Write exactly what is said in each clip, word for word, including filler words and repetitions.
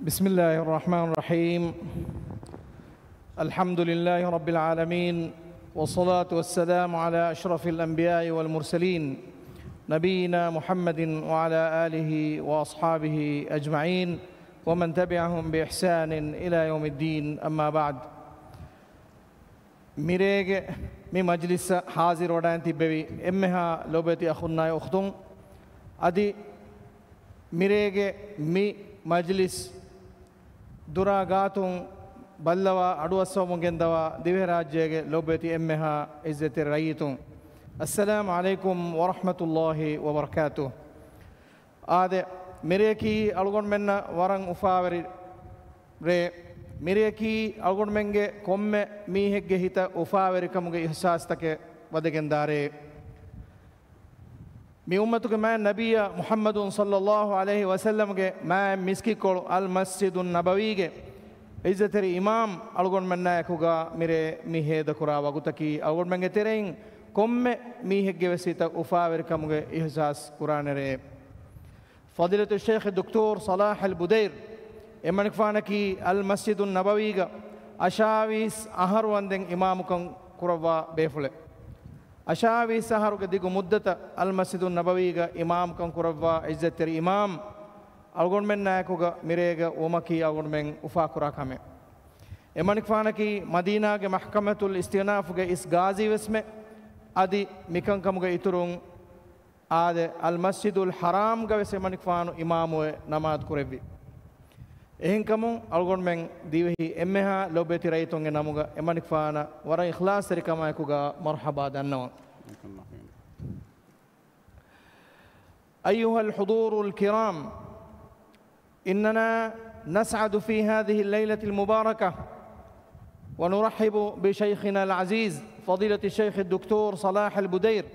بسم الله الرحمن الرحيم. الحمد لله رب العالمين، والصلاة والسلام على أشرف الأنبياء والمرسلين، نبينا محمد وعلى آله وأصحابه أجمعين، ومن تبعهم بإحسان إلى يوم الدين، أما بعد. މިރޭގެ މި މަޖްލިސްއަށް ހާޒިރުވެޑާން ތިއްބެވި އެންމެހާ ލޯބިވެތި އަޚުންނާއި އުޚްތުން، އަދި މިރޭގެ މި މަޖްލިސް ދުރާ ގާތުން ބައްލަވާ އަޑުއައްސަވަމުން ގެންދަވާ ދިވެހިރާއްޖޭގެ ލޯބިވެތި އެންމެހާ އިއްޒަތްތެރި ރައްޔިތުން، އައްސަލާމު ޢަލައިކުމް ވަރަޙްމަތުﷲި ވަބަރަކާތުހު. އާދެ، މިރެއަކީ އަޅުގަނޑުމެންނަށް ވަރަށް އުފާވެރި ރޭ. މިރެއަކީ އަޅުގަނޑުމެންގެ ކޮންމެ މީހެއްގެ ހިތަށް އުފާވެރިކަމުގެ އިޙްސާސްތަކެއް ވަދެގެންދާ ރޭ. މި އުއްމަތުގެ މާތް ނަބިއްޔާ މުޙައްމަދު ޞައްލައްލާހު ޢަލައިހި ވަސައްލަމްގެ މާތް މިސްކިތްކޮޅު އަލް މަސްޖިދުއް ނަބަވީގެ އިއްޒަތްތެރި އިމާމް އަޅުގަނޑުމެންނާއެކުގަ މިރޭ މި ހޭދަކުރާ ވަގުތަކީ، އަޅުގަނޑުމެންގެ ތެރެއިން ކޮންމެ މީހެއްގެ ވެސް ހިތަށް އުފާވެރިކަމުގެ އިޙްސާސް ކުރާނެ ރޭ. ފަޟީލަތު ޝޭޚް ދޮކްޓޯރު ޞަލާޙް އަލް ބުދައިރު އެމަނިކުފާނަކީ އަލް މަސްޖިދުއް ނަބަވީގަ އަށާވީސް އަހަރު ވަންދެން އިމާމުކަން ކުރައްވާ ބޭފުޅެއް. އަށާވީސް އަހަރުގެ ދިގު މުއްދަތަށް އަލް މަސްޖިދުއް ނަބަވީގަ އިމާމުކަން ކުރައްވާ އިއްޒަތްތެރި އިމާމް އަޅުގަނޑުމެންނާއެކުގަ މިރޭގަ ވުމަކީ އަޅުގަނޑުމެން އުފާކުރާ ކަމެއް. އެމަނިކުފާނަކީ މަދީނާގެ މަޙްކަމަތުލް އިސްތިއުނާފުގެ އިސް ގާޒީވެސްމެ އަދި މިކަންކަމުގެ އިތުރުން އާދެ، އަލް މަސްޖިދުލް ޙަރާމްގަ ވެސް އެމަނިކުފާނު އިމާމުވެ ނަމާދު ކުރެއްވި. އެހެންކަމުން އަޅުގަނޑުމެން ދިވެހި އެންމެހާ ލޯބިވެތި ރައްޔިތުންގެ ނަމުގަ އެމަނިކުފާނަށް ވަރަށް އިޚްލާޞްތެރިކަމާއެކުގަ މަރްޙަބާ ދަންނަވަން. أيها الحضور الكرام، إننا نسعد في هذه الليلة المباركة ونرحب بشيخنا العزيز فضيلة الشيخ الدكتور صلاح البدير،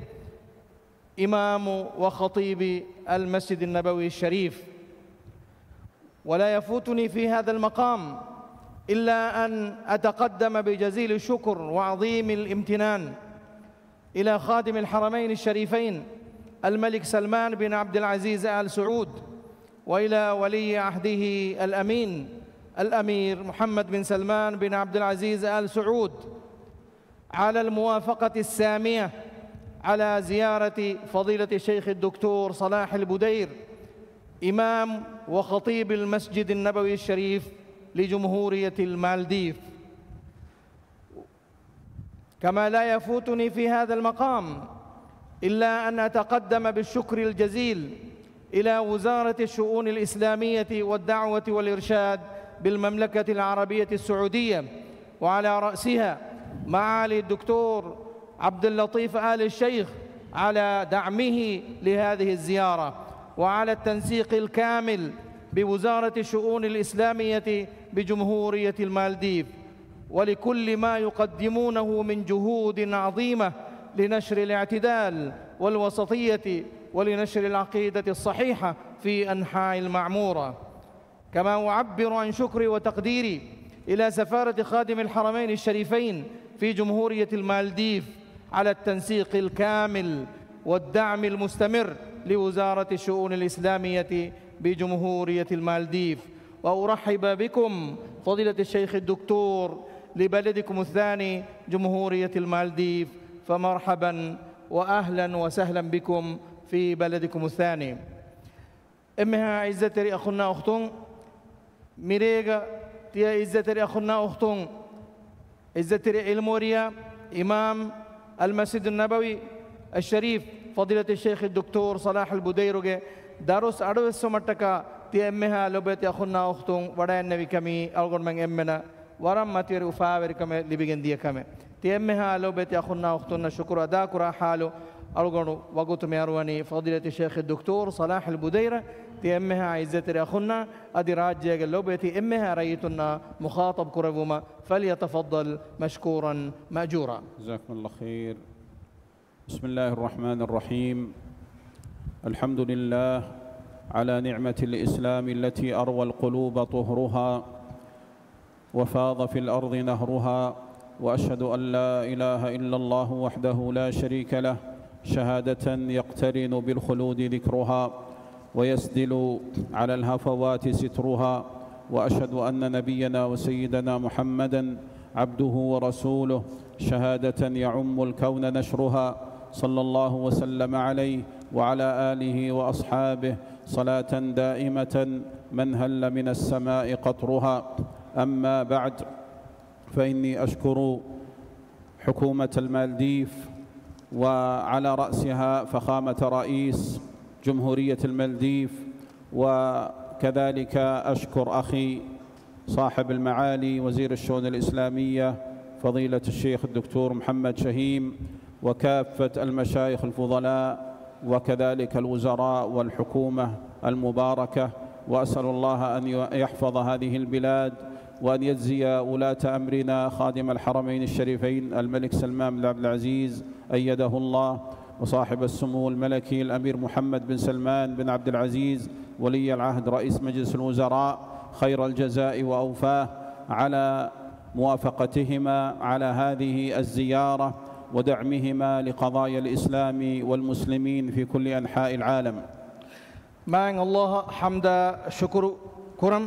إمام وخطيب المسجد النبوي الشريف. ولا يفوتني في هذا المقام إلا أن أتقدم بجزيل الشكر وعظيم الامتنان إلى خادم الحرمين الشريفين الملك سلمان بن عبد العزيز آل سعود، وإلى ولي عهده الأمين الأمير محمد بن سلمان بن عبد العزيز آل سعود، على الموافقة السامية على زيارة فضيلة الشيخ الدكتور صلاح البدير، إمام وخطيب المسجد النبوي الشريف لجمهورية المالديف. كما لا يفوتني في هذا المقام إلا أن أتقدم بالشكر الجزيل إلى وزارة الشؤون الإسلامية والدعوة والإرشاد بالمملكة العربية السعودية، وعلى رأسها معالي الدكتور عبد اللطيف آل الشيخ، على دعمه لهذه الزيارة، وعلى التنسيق الكامل بوزارة الشؤون الإسلامية بجمهورية المالديف، ولكل ما يقدمونه من جهود عظيمة لنشر الاعتدال والوسطية ولنشر العقيدة الصحيحة في أنحاء المعمورة. كما أعبر عن شكري وتقديري إلى سفارة خادم الحرمين الشريفين في جمهورية المالديف على التنسيق الكامل والدعم المستمر لوزارة الشؤون الإسلامية بجمهورية المالديف، وأرحب بكم فضيلة الشيخ الدكتور لبلدكم الثاني جمهورية المالديف، فمرحبا وأهلا وسهلا بكم في بلدكم الثاني. އެންމެހާ އިއްޒަތްތެރި އަޚުންނާ އުޚްތުން، މިރޭގަ ތިޔަ އިއްޒަތްތެރި އަޚުންނާ އުޚްތުން، އިއްޒަތްތެރި ޢިލްމުވެރިޔާ، އިމާމް އަލްމަސްޖިދުއް ނަބަވީ އައްޝަރީފް، ފަޟީލަތު ޝެއިޚް ދޮކްޓޯރު ޞަލާޙުލް ބުދައިރުގެ ދަރުސް އަޑުއެއްސުމަށްޓަކާ ތިޔަ އެންމެހާ ލޮބުވެތި އަޚުންނާ އުޚްތުން ވަޑައިންނެވި ކަމީ އަޅުގަނޑުމެން އެންމެނަށް ވަރަށް މަތިވެރި އުފާވެރިކަމެއް ލިބިގެން ދިޔަ ކަމެއް. ތިޔަ އެންމެހާ ލޯބިވެތި އަޚުންނާ އުޚްތުންނަށް ޝުކުރު އަދާކުރާ ޙާލު އަޅުގަނޑު ވަގުތު މި އަރުވަނީ ފަޟީލަތު ޝެއިޚް ދޮކްޓޯރު ޞަލާޙުލް ބުދައިރަށް ތިޔަ އެންމެހާ އިއްޒަތްތެރި އަޚުންނާ އަދި ރާއްޖޭގެ ލޯބިވެތި އެންމެހާ ރައްޔިތުންނާ މުޚާޠަބް ކުރެއްވުމަށް. فليتفضل مشكورا مأجورا. جزاكم الله خير. بسم الله الرحمن الرحيم. الحمد لله على نعمة الإسلام التي أروى القلوب طهرها وفاض في الأرض نهرها، وأشهد أن لا إله إلا الله وحده لا شريك له شهادة يقترن بالخلود ذكرها، ويسدل على الهفوات سترها، وأشهد أن نبينا وسيدنا محمدا عبده ورسوله، شهادة يعم الكون نشرها، صلى الله وسلم عليه وعلى آله وأصحابه، صلاة دائمة من هل من السماء قطرها. أما بعد، فإني أشكر حكومة المالديف، وعلى رأسها فخامة رئيس جمهورية المالديف، وكذلك أشكر أخي صاحب المعالي وزير الشؤون الإسلامية فضيلة الشيخ الدكتور محمد شهيم، وكافة المشايخ الفضلاء، وكذلك الوزراء والحكومة المباركة، وأسأل الله أن ي-، يحفظ هذه البلاد، وأن يجزي ولاة أمرنا خادم الحرمين الشريفين الملك سلمان بن عبد العزيز أيده الله، وصاحب السمو الملكي الأمير محمد بن سلمان بن عبد العزيز ولي العهد رئيس مجلس الوزراء خير الجزاء وأوفاه على موافقتهما على هذه الزيارة ودعمهما لقضايا الإسلام والمسلمين في كل أنحاء العالم. މާތް ﷲ އަށް ޙަމްދާ ޝުކުރު ކުރަން.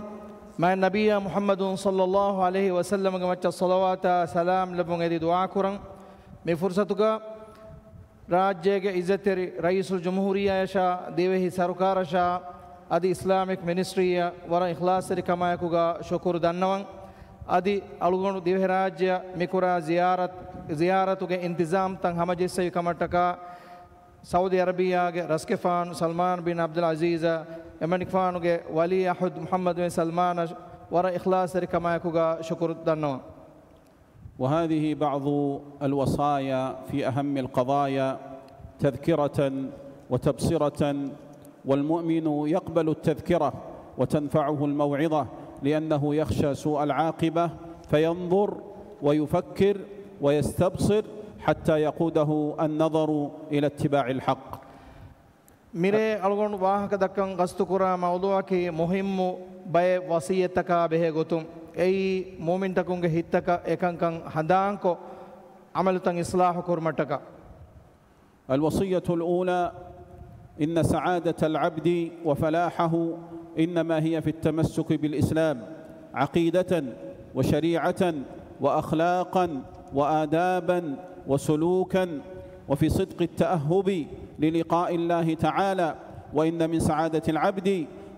މާތް ނަބިއްޔާ މުޙައްމަދު ޞައްލައްލާހު ޢަލައިހި ވަސައްލަމަގެ މައްޗަށް ޞަލަވާތާ ސަލާމް ލެއްވުން އެދި ދުޢާ ކުރަން. މި ފުރުޞަތުގަ ރާއްޖޭގެ ޢިއްޒަތްތެރި ރައީސުލްޖުމްހޫރިއްޔާޔަށާ، ދިވެހި ސަރުކާރަށާ، އަދި އިސްލާމިކް މިނިސްޓްރީއަށް ވަރަށް އިޚްލާޞްތެރިކަމާއެކުގަ ޝުކުރު ދަންނަވަން. އަދި އަޅުގަނޑު ދިވެހިރާއްޖެއަށް މިކުރާ ޒިޔާރަތް، ޒިޔާރަތުގެ އިންތިޒާމްތައް ހަމަޖެއްސެވި ކަމަށްޓަކާ، ސައުދީ ޢަރަބިއްޔާގެ ރަސްގެފާނު ސަލްމާން ބިން ޢަބްދުލް ޢަޒީޒަށް، އެމަނިކުފާނުގެ ވަލީ ޢަހުދު މުޙައްމަދު ބިން ސަލްމާނަށް ވަރަށް އިޚްލާޞްތެރިކަމާއެކުގަ ޝުކުރު ދަންނަވަން. وهذه بعض الوصايا في أهم القضايا تذكرة وتبصرة، والمؤمن يقبل التذكرة وتنفعه الموعظة، لأنه يخشى سوء العاقبة فينظر ويفكر ويستبصر حتى يقوده النظر إلى اتباع الحق. މިރޭ އަޅުގަނޑު ވާހަކަ ދައްކަން ގަސްތުކުރާ މައުޟޫޢަކީ މުހިއްމު ބައެއް ވަޞިއްޔަތްތަކާ ބެހޭ ގޮތުން. އެއީ މުއުމިންތަކުންގެ ހިތްތަކަށް އެކަންކަން ހަނދާންކޮށް، ޢަމަލުތައް އިޞްލާޙު ކުރުމަށްޓަކާ. الوصية الأولى، إن سعادة العبد وفلاحه إنما هي في التمسك بالإسلام عقيدة وشريعة وأخلاقا وآدابا وسلوكا، وفي صدق التأهب للقاء الله تعالى. وإن من سعادة العبد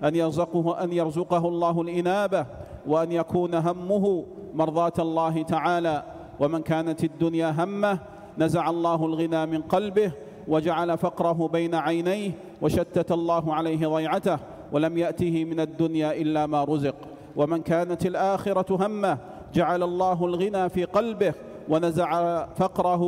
أن يرزقه، أن يرزقه الله الإنابة، وأن يكون همه مرضاة الله تعالى. ومن كانت الدنيا همه نزع الله الغنى من قلبه، وجعل فقره بين عينيه، وشتت الله عليه ضيعته، ولم يأته من الدنيا إلا ما رزق. ومن كانت الآخرة همه جعل الله الغنى في قلبه، ونزع فقره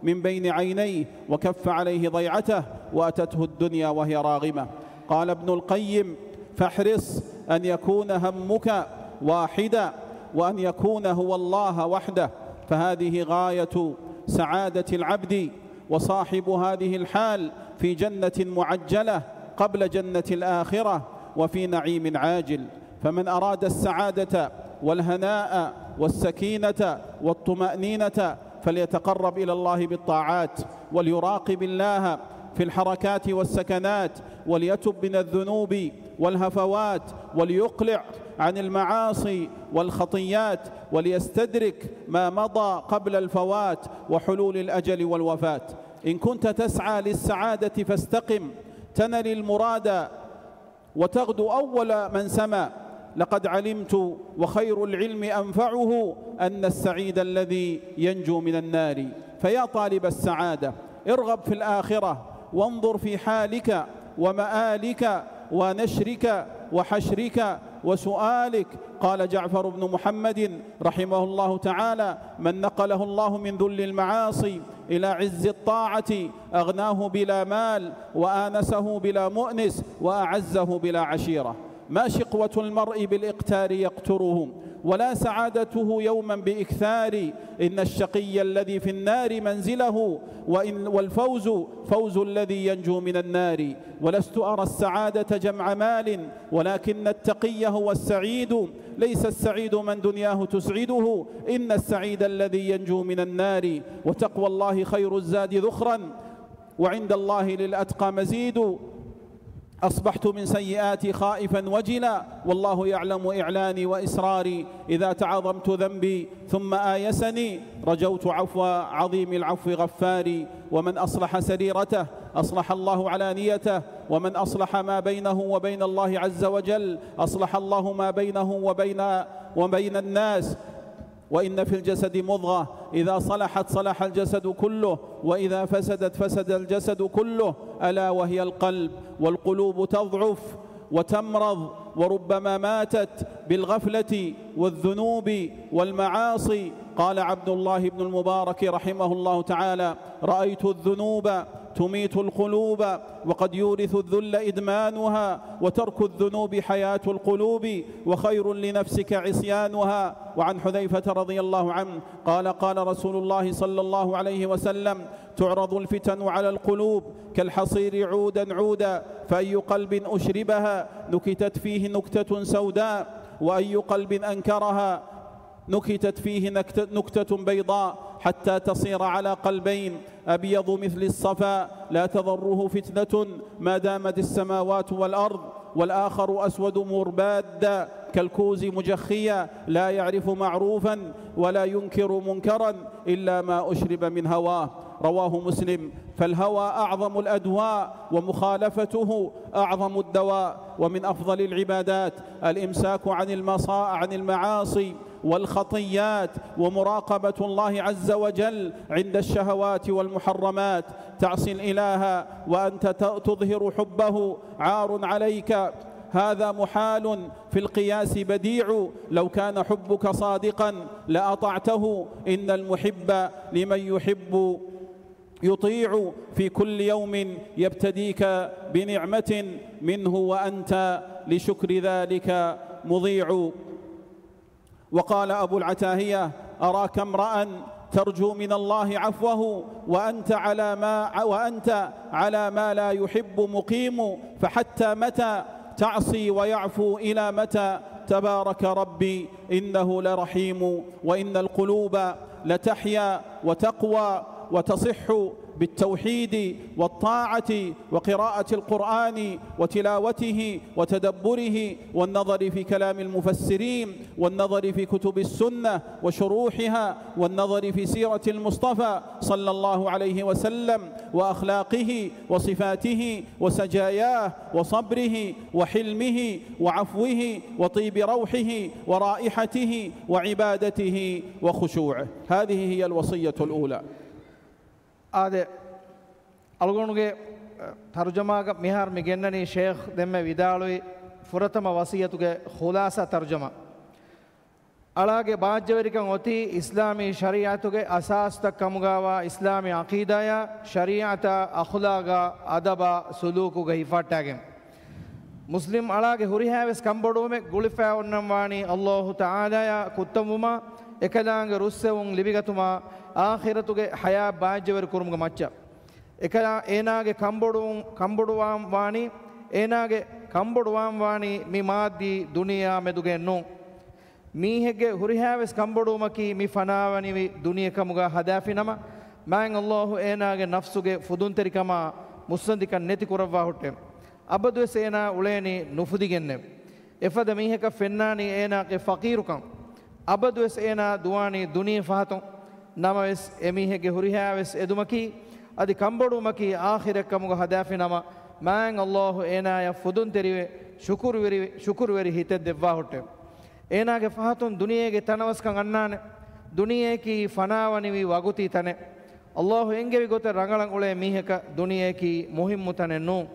من بين عينيه، وكف عليه ضيعته، وأتته الدنيا وهي راغمة. قال ابن القيم: فاحرص أن يكون همك واحدا، وأن يكون هو الله وحده، فهذه غاية سعادة العبد، وصاحب هذه الحال في جنة معجلة قبل جنة الآخرة، وفي نعيم عاجل. فمن أراد السعادة والهناء والسكينة والطمأنينة فليتقرب إلى الله بالطاعات، وليراقب الله في الحركات والسكنات، وليتب من الذنوب والهفوات، وليقلع عن المعاصي والخطيات، وليستدرك ما مضى قبل الفوات وحلول الأجل والوفاة. إن كنت تسعى للسعادة فاستقم، تنل المراد وتغدو أول من سما. لقد علمت وخير العلم أنفعه أن السعيد الذي ينجو من النار. فيا طالب السعادة، ارغب في الآخرة، وانظر في حالك ومآلك ونشرك وحشرك وسؤالك. قال جعفر بن محمد رحمه الله تعالى: من نقله الله من ذل المعاصي إلى عز الطاعة أغناه بلا مال، وآنسه بلا مؤنس، وأعزه بلا عشيرة. ما شقوة المرء بالإقتار يقتره، ولا سعادته يوما بإكثار. إن الشقي الذي في النار منزله، وإن، والفوز فوز الذي ينجو من النار. ولست أرى السعادة جمع مال، ولكن التقي هو السعيد. ليس السعيد من دنياه تسعده، إن السعيد الذي ينجو من النار. وتقوى الله خير الزاد ذخرا، وعند الله للأتقى مزيد. أصبحت من سيئاتي خائفا وجلا، والله يعلم إعلاني وإسراري. إذا تعاظمت ذنبي ثم آيسني، رجوت عفو عظيم العفو غفاري. ومن أصلح سريرته أصلح الله علانيته، ومن أصلح ما بينه وبين الله عز وجل أصلح الله ما بينه وبين، وبين الناس. وإن في الجسد مضغة، إذا صلحت صلح الجسد كله، وإذا فسدت فسد الجسد كله، ألا وهي القلب. والقلوب تضعف وتمرض، وربما ماتت بالغفلة والذنوب والمعاصي. قال عبد الله بن المبارك رحمه الله تعالى: رأيت الذنوب تميت القلوب، وقد يورث الذل إدمانها، وترك الذنوب حياة القلوب، وخير لنفسك عصيانها. وعن حذيفة رضي الله عنه قال: قال رسول الله صلى الله عليه وسلم: تعرض الفتن على القلوب كالحصير عودا عودا، فأي قلب أشربها نكتت فيه نكتة سوداء، وأي قلب أنكرها نكتت فيه نكت-، نكتة بيضاء، حتى تصير على قلبين أبيض مثل الصفا لا تضره فتنة ما دامت السماوات والأرض، والآخر أسود مربادا كالكوز مجخيا لا يعرف معروفا ولا ينكر منكرا إلا ما أشرب من هواه. رواه مسلم. فالهوى أعظم الأدواء، ومخالفته أعظم الدواء، ومن أفضل العبادات الإمساك عن المصا-، عن المعاصي والخطيات، ومراقبة الله عز وجل عند الشهوات والمحرمات. تعصي الإله وأنت ت-، تظهر حبه، عار عليك، هذا محال في القياس بديع، لو كان حبك صادقا لأطعته، إن المحب لمن يحب يطيع، في كل يوم يبتديك بنعمة منه وأنت لشكر ذلك مضيع. وقال أبو العتاهية: أراك امرأ ترجو من الله عفوه وأنت على ما، وأنت على ما لا يحب مقيم، فحتى متى تعصي ويعفو؟ إلى متى؟ تبارك ربي إنه لرحيم. وإن القلوب لتحيا وتقوى وتصح بالتوحيد والطاعة وقراءة القرآن وتلاوته وتدبره والنظر في كلام المفسرين والنظر في كتب السنة وشروحها والنظر في سيرة المصطفى صلى الله عليه وسلم وأخلاقه وصفاته وسجاياه وصبره وحلمه وعفوه وطيب روحه ورائحته وعبادته وخشوعه. هذه هي الوصية الأولى. އާދެ، އަޅުގަނޑުގެ، އަ، ތަރުޖަމާގަ މިހާރު މި ގެންނަނީ ޝޭޚް ދެންމެ ވިދާޅުވި ފުރަތަމަ ވަޞިއްޔަތުގެ ޚުލާޞާ ތަރުޖަމާ. އަޅާގެ ބާއްޖަވެރިކަން އޮތީ އިސްލާމީ ޝަރީޢަތުގެ އަސާސްތައް ކަމުގައިވާ އިސްލާމީ ޢަޤީދާއާ، ޝަރީޢަތާ، އަޚުލާގާ، އަދަބާ، ސުލޫކުގަ ހިފަހައްޓާގެން. މުސްލިމް އަޅާގެ ހުރިހާވެސް ކަންބޮޑުވުމެއް ގުޅިފައި އޮންނަން ވާނީ ﷲ ތަޢާލާއާ ކުއްތަންވުމާ، އެކަލާނގެ ރުއްސެވުން ލިބިގަތުމާ، އާޚިރަތުގެ ޙަޔާތް ބާއްޖަވެރި ކުރުމުގެ މައްޗަށް. އެކަލާ އޭނާގެ ކަންބޮޑުވުން، ކަންބޮޑުވާން ވާނީ، އޭނާގެ ކަންބޮޑުވާން ވާނީ މި މާއްދީ ދުނިޔެއާ މެދުގައެއް ނޫން. މީހެއްގެ ހުރިހާވެސް ކަންބޮޑުވުމަކީ މި ފަނާވަނިވި ދުނިޔެ ކަމުގަ ހަދާފިނަމަ، މާތް ﷲ އޭނާގެ ނަފްސުގެ ފުދުންތެރިކަމާ މުއްސަނދިކަން ނެތި ކުރައްވާ ހުއްޓެވެ. އަބަދުވެސް އޭނާ އުޅޭނީ ނުފުދިގެންނެވެ. އެފަދަ މީހަކަށް ފެންނާނީ އޭނާގެ ފަޤީރުކަން. އަބަދުވެސް އޭނާ ދުވާނީ ދުނިޔެ ފަހަތުން. ނަމަވެސް، އެމީހެއްގެ ހުރިހާވެސް އެދުމަކީ އަދި ކަންބޮޑުވުމަކީ އާޚިރަތް ކަމުގަ ހަދާފިނަމަ، މާތް ﷲ އޭނާޔަށް ފުދުންތެރިވެ، ޝުކުރުވެރި، ޝުކުރުވެރި ހިތެއް ދެއްވާ ހުއްޓެވެ. އޭނާގެ ފަހަތުން ދުނިޔޭގެ ތަނަވަސްކަން އަންނާނެ. ދުނިޔެއަކީ ފަނާވަނިވި ވަގުތީ ތަނެއް. ﷲ އެންގެވި ގޮތަށް ރަނގަޅަށް އުޅޭ މީހަކަށް ދުނިޔެއަކީ މުހިއްމު ތަނެއް ނޫން.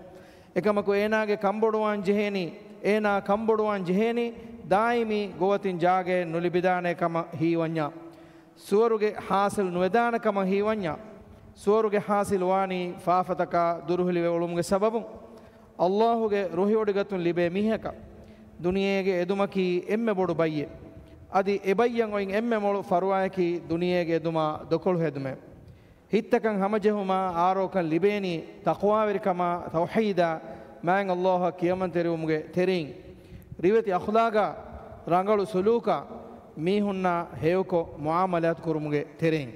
އެކަމަކު އޭނާގެ ކަންބޮޑުވާން ޖެހޭނީ، އޭނާ ކަންބޮޑުވާން ޖެހޭނީ ދާއިމީ ގޮވަތިން ޖާގައެއް ނުލިބިދާނެ ކަމަށް ހީވަންޏާ، ސުވަރުގެ ޙާޞިލް ނުވެދާނެ ކަމަށް ހީވަންޏާ، ސުވަރުގެ ޙާޞިލް ވާނީ ފާފަތަކާ ދުރުހެލިވެ އުޅުމުގެ ސަބަބުން. ﷲގެ ރުހިވޮޑިގަތުން ލިބޭ މީހަކަށް ދުނިޔޭގެ އެދުމަކީ އެންމެ ބޮޑު ބައްޔެއް. އަދި އެ ބައްޔަށް އޮތް އެންމެ މޮޅު ފަރުވާއަކީ ދުނިޔޭގެ އެދުމާ ދޮކޮޅު ހެދުމެވެ. ހިތްތަކަށް ހަމަޖެހުމާ އާރޯކަން ލިބޭނީ ތަޤްވާވެރިކަމާ ތައުޙީދާ، މާތް ﷲއަށް ކިޔަމަންތެރިވުމުގެ ތެރެއިން، ރިވެތި އަޚްލާގާ، ރަނގަޅު ސުލޫކާ، މީހުންނާ ހެޔޮކޮށް މުޢާމަލާތު ކުރުމުގެ ތެރެއިން.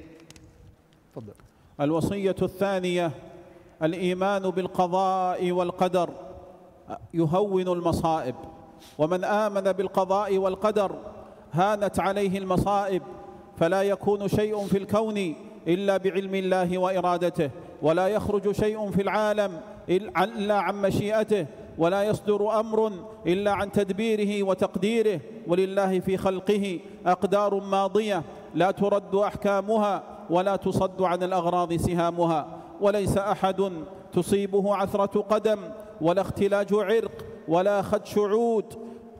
الوصية الثانية: الإيمان بالقضاء والقدر. يهون المصائب، ومن آمن بالقضاء والقدر هانت عليه المصائب، فلا يكون شيء في الكون إلا بعلم الله وإرادته، ولا يخرج شيء في العالم إلا عن مشيئته، ولا يصدر أمر إلا عن تدبيره وتقديره، ولله في خلقه أقدار ماضية لا ترد أحكامها ولا تصد عن الأغراض سهامها، وليس أحد تصيبه عثرة قدم ولا اختلاج عرق ولا خدش عود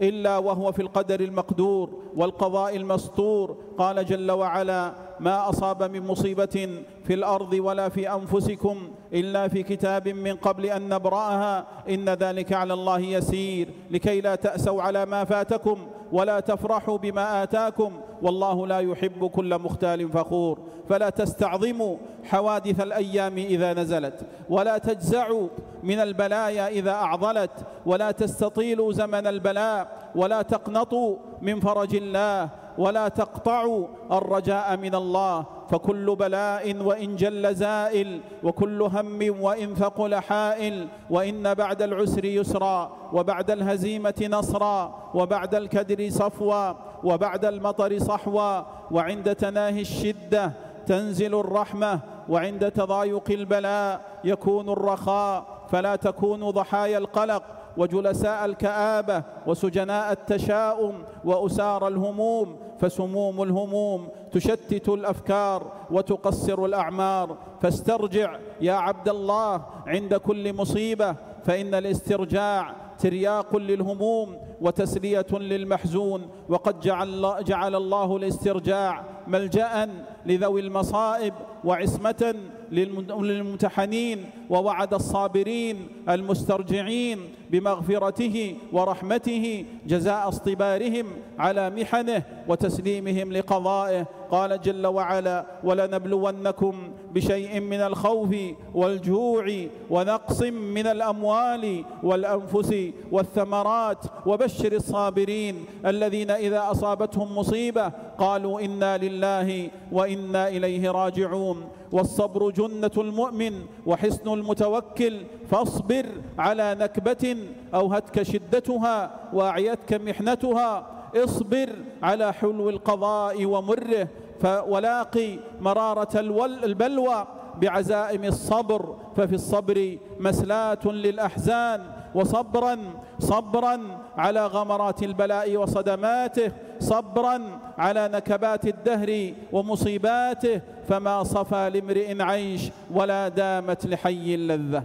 إلا وهو في القدر المقدور والقضاء المسطور. قال جل وعلا: ما أصاب من مصيبة في الأرض ولا في أنفسكم إلا في كتاب من قبل أن نبرأها إن ذلك على الله يسير، لكي لا تأسوا على ما فاتكم ولا تفرحوا بما آتاكم، والله لا يحب كل مختال فخور. فلا تستعظموا حوادث الأيام إذا نزلت، ولا تجزعوا من البلايا إذا أعضلت، ولا تستطيلوا زمن البلاء، ولا تقنطوا من فرج الله، ولا تقطعوا الرجاء من الله، فكل بلاء وإن جل زائل، وكل هم وإن ثقل حائل، وإن بعد العسر يسرا، وبعد الهزيمة نصرا، وبعد الكدر صفوا، وبعد المطر صحوا، وعند تناهي الشدة تنزل الرحمة، وعند تضايق البلاء يكون الرخاء، فلا تكونوا ضحايا القلق وجلساء الكآبة وسجناء التشاؤم وأسارى الهموم، فسموم الهموم تشتت الأفكار وتقصر الأعمار. فاسترجع يا عبد الله عند كل مصيبة، فإن الاسترجاع ترياق للهموم وتسلية للمحزون، وقد جعل، جعل الله الاسترجاع ملجأ لذوي المصائب وعصمة للم-، للممتحنين، ووعد الصابرين المسترجعين بمغفرته ورحمته جزاء اصطبارهم على محنه وتسليمهم لقضائه. قال جل وعلا: ولنبلونكم بشيء من الخوف والجوع ونقص من الأموال والأنفس والثمرات وبشر الصابرين الذين إذا أصابتهم مصيبة قالوا إنا لله وإنا إليه راجعون. والصبر جنة المؤمن وحصن المتوكل، فاصبر على نكبة أوهتك شدتها وأعيتك محنتها، اصبر على حلو القضاء ومره، ف-، ولاق مرارة الول-، البلوى بعزائم الصبر، ففي الصبر مسلاة للأحزان، وصبرا، صبرا على غمرات البلاء وصدماته، صبرا على نكبات الدهر ومصيباته، فما صفا لامرئ عيش ولا دامت لحي لذة.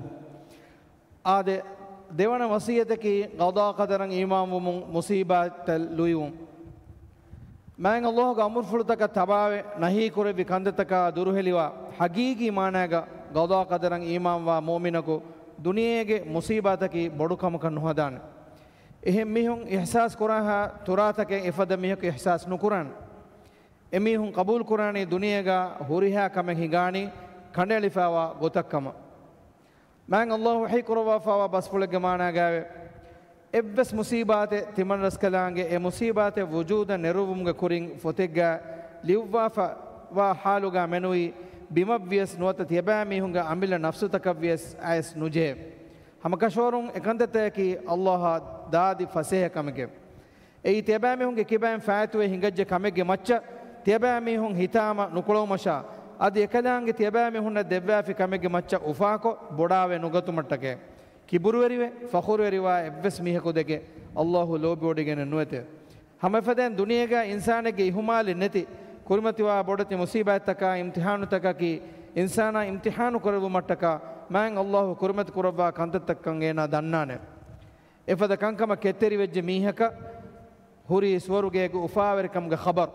އާދެ، ދެވަނަ ވަޞިއްޔަތަކީ ޤަޟާ ޤަދަރަށް އީމާންވުމުން، މުޞީބާތަށް ލުއިވުން. މާތް ﷲގެ އަމުރުފުޅުތަކަށް ތަބާވެ، ނަހީކުރެއްވި ކަންތައްތަކާ ދުރުހެލިވާ، ޙަޤީޤީ މާނާގަ ޤަޟާ ޤަދަރަށް އީމާންވާ މުއުމިނަކު ދުނިޔޭގެ މުޞީބާތަކީ ބޮޑު ކަމަކަށް ނުހަދާނެ. އެހެން މީހުން އިޙްސާސް ކުރާހާ ތުރާތަކެއް އެފަދަ މީހަކު އިޙްސާސް ނުކުރާނެ. އެމީހުން ޤަބޫލުކުރާނީ ދުނިޔޭގަ ހުރިހާ ކަމެއް ހިނގާނީ ކަނޑައެޅިފައިވާ ގޮތަށް ކަމަށް. މާތް ﷲ ވަޙީ ކުރައްވާފައިވާ ބަސްފުޅެއްގެ މާނާގައިވޭ، އެއްވެސް މުޞީބާތެއް ތިމަންރަސްކަލާނގެ އެ މުޞީބާތެއް ވުޖޫދަށް ނެރުއްވުމުގެ ކުރިން ފޮތެއްގަ ލިޔުއްވާފައިވާ ޙާލުގަ މެނުވީ، ބިމަށްވިޔަސް ނުވަތަ ތިޔަބައިމީހުންގެ އަމިއްލަ ނަފްސުތަކަށްވިޔަސް އައިސް ނުޖެހޭ. ހަމަކަށަވަރުން އެކަންތައްތަކަކީ ﷲއާ ދާދި ފަސޭހަ ކަމެކެވެ. އެއީ ތިޔަބައިމީހުންގެ ކިބައިން ފާއިތުވެ ހިނގައްޖެ ކަމެއްގެ މައްޗަށް ތިޔަބައިމީހުން ހިތާމަ ނުކުޅައުމަށާ، އަދި އެކަލާނގެ ތިޔަބައިމީހުންނަށް ދެއްވާފި ކަމެއްގެ މައްޗަށް އުފާކޮށް ބޮޑާވެ ނުގަތުމަށްޓަކައި. ކިބުރުވެރިވެ، ފަޚުރުވެރިވާ އެއްވެސް މީހަކު ދެކެ ﷲ ލޯބިވޮޑިގެނެއް ނުވެތެވެ. ހަމައެފަދައިން ދުނިޔޭގަ އިންސާނެއްގެ އިހުމާލެއް ނެތި، ކުރިމަތިވާ ބޮޑެތި މުޞީބާތްތަކާ އިމްތިޙާނުތަކަކީ އިންސާނާ އިމްތިޙާނު ކުރެއްވުމަށްޓަކާ މާތް ﷲ ކުރިމަތި ކުރައްވާ ކަންތައްތައްކަން އޭނާ ދަންނާނެ. އެފަދަ ކަންކަމަށް ކެތްތެރިވެއްޖެ މީހަކަށް ހުރީ ސުވަރުގޭގެ އުފާވެރިކަމުގެ ޚަބަރު.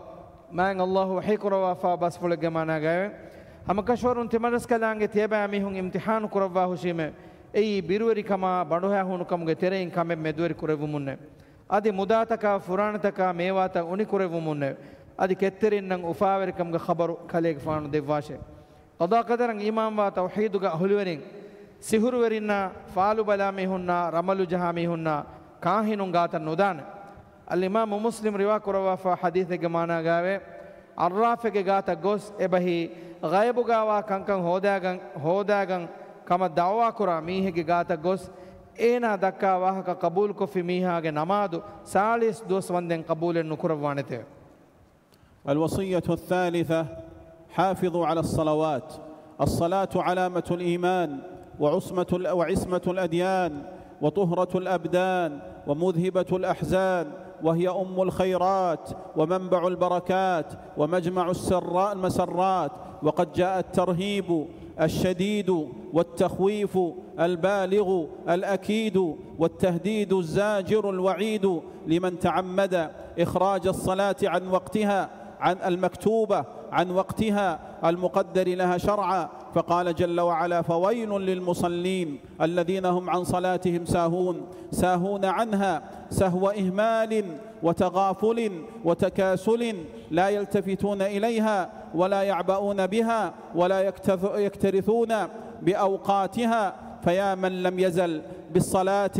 މާތް ﷲ ވަޙީ ކުރައްވާފާ ބަސްފުޅެއްގެ މާނާގައިވޭ، ހަމަކަށަވަރުން ތިމަންރަސްކަލާނގެ ތިޔަބައިމީހުން އިމްތިޙާނު ކުރައްވާހުށީމޭ، އެއީ ބިރުވެރިކަމާ ބަނޑުހައިހޫނުކަމުގެ ތެރެއިން ކަމެއް މެދުވެރި ކުރެއްވުމުންނޭ. އަދި މުދާތަކާ ފުރާނަތަކާ މޭވާތައް އުނިކުރެއްވުމުންނޭ. އަދި ކެތްތެރިންނަށް އުފާވެރިކަމުގެ ޚަބަރު ކަލޭގެފާނު ދެއްވާށޭ. ޤަޟާ ޤަދަރަށް އީމާންވާ ތައުޙީދުގެ އަހުލުވެރިން، ސިހުރުވެރިންނާ، ފާލުބަލާ މީހުންނާ، ރަމަލު ޖަހާ މީހުންނާ، ކާހިނުން ގާތަށް ނުދާނެ. އަލްއިމާމު މުސްލިމް ރިވާ ކުރައްވާފާ ޙަދީޘެއްގެ މާނާގައިވޭ، އައްރާފެއްގެ ގާތަށް ގޮސް، އެބަހީ ޣައިބުގާވާ ކަންކަން ހޯދާގަން، ހޯދާގަން ކަމަށް ދަޢުވާކުރާ މީހެއްގެ ގާތަށް ގޮސް، އޭނާ ދައްކާ ވާހަކަ ޤަބޫލުކޮށްފި މީހާގެ ނަމާދު ސާޅީސް ދުވަސް ވަންދެން ޤަބޫލެއް ނުކުރައްވާނެތެވެ. الوصية الثالثة: حافظوا على الصلوات. الصلاة علامة الإيمان وعصمة ال-، وعصمة الأديان وطهرة الأبدان ومذهبة الأحزان، وهي أم الخيرات ومنبع البركات ومجمع السراء المسرات. وقد جاء الترهيب الشديد والتخويف البالغ الأكيد والتهديد الزاجر الوعيد لمن تعمد إخراج الصلاة عن وقتها، عن المكتوبة، عن وقتها المقدر لها شرعا. فقال جل وعلا: فويل للمصلين الذين هم عن صلاتهم ساهون، ساهون عنها سهو إهمال وتغافل وتكاسل، لا يلتفتون إليها ولا يعبؤون بها ولا يكتث-، يكترثون بأوقاتها. فيا من لم يزل بالصلاة،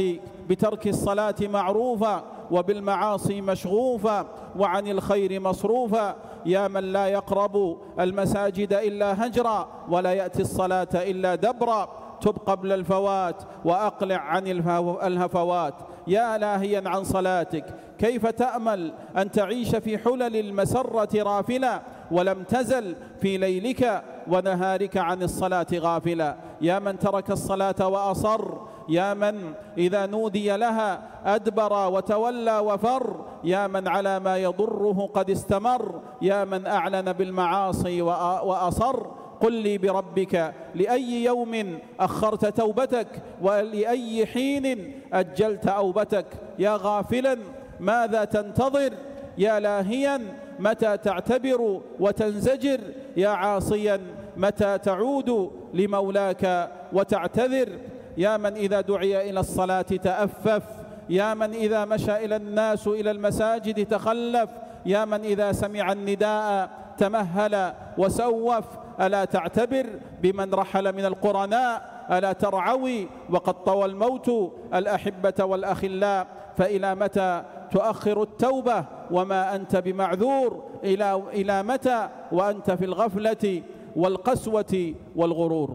بترك الصلاة معروفا، وبالمعاصي مشغوفا، وعن الخير مصروفا، يا من لا يقرب المساجد إلا هجرا، ولا يأتي الصلاة إلا دبرا، تب قبل الفوات، وأقلع عن الهو-، الهفوات. يا لاهيا عن صلاتك، كيف تأمل أن تعيش في حلل المسرة رافلا، ولم تزل في ليلك ونهارك عن الصلاة غافلا؟ يا من ترك الصلاة وأصر، يا من إذا نودي لها أدبر وتولى وفر، يا من على ما يضره قد استمر، يا من أعلن بالمعاصي وأ-، وأصر. قل لي بربك، لأي يوم أخرت توبتك؟ ولأي حين أجلت أوبتك؟ يا غافلا، ماذا تنتظر؟ يا لاهيا، متى تعتبر وتنزجر؟ يا عاصيا، متى تعود لمولاك وتعتذر؟ يا من إذا دعي إلى الصلاة تأفف، يا من إذا مشى إلى الناس إلى المساجد تخلف، يا من إذا سمع النداء تمهل وسوف، ألا تعتبر بمن رحل من القرناء؟ ألا ترعوي وقد طوى الموت الأحبة والأخلاء؟ فإلى متى تؤخر التوبة وما أنت بمعذور؟ إلى، إلى متى وأنت في الغفلة والقسوة والغرور؟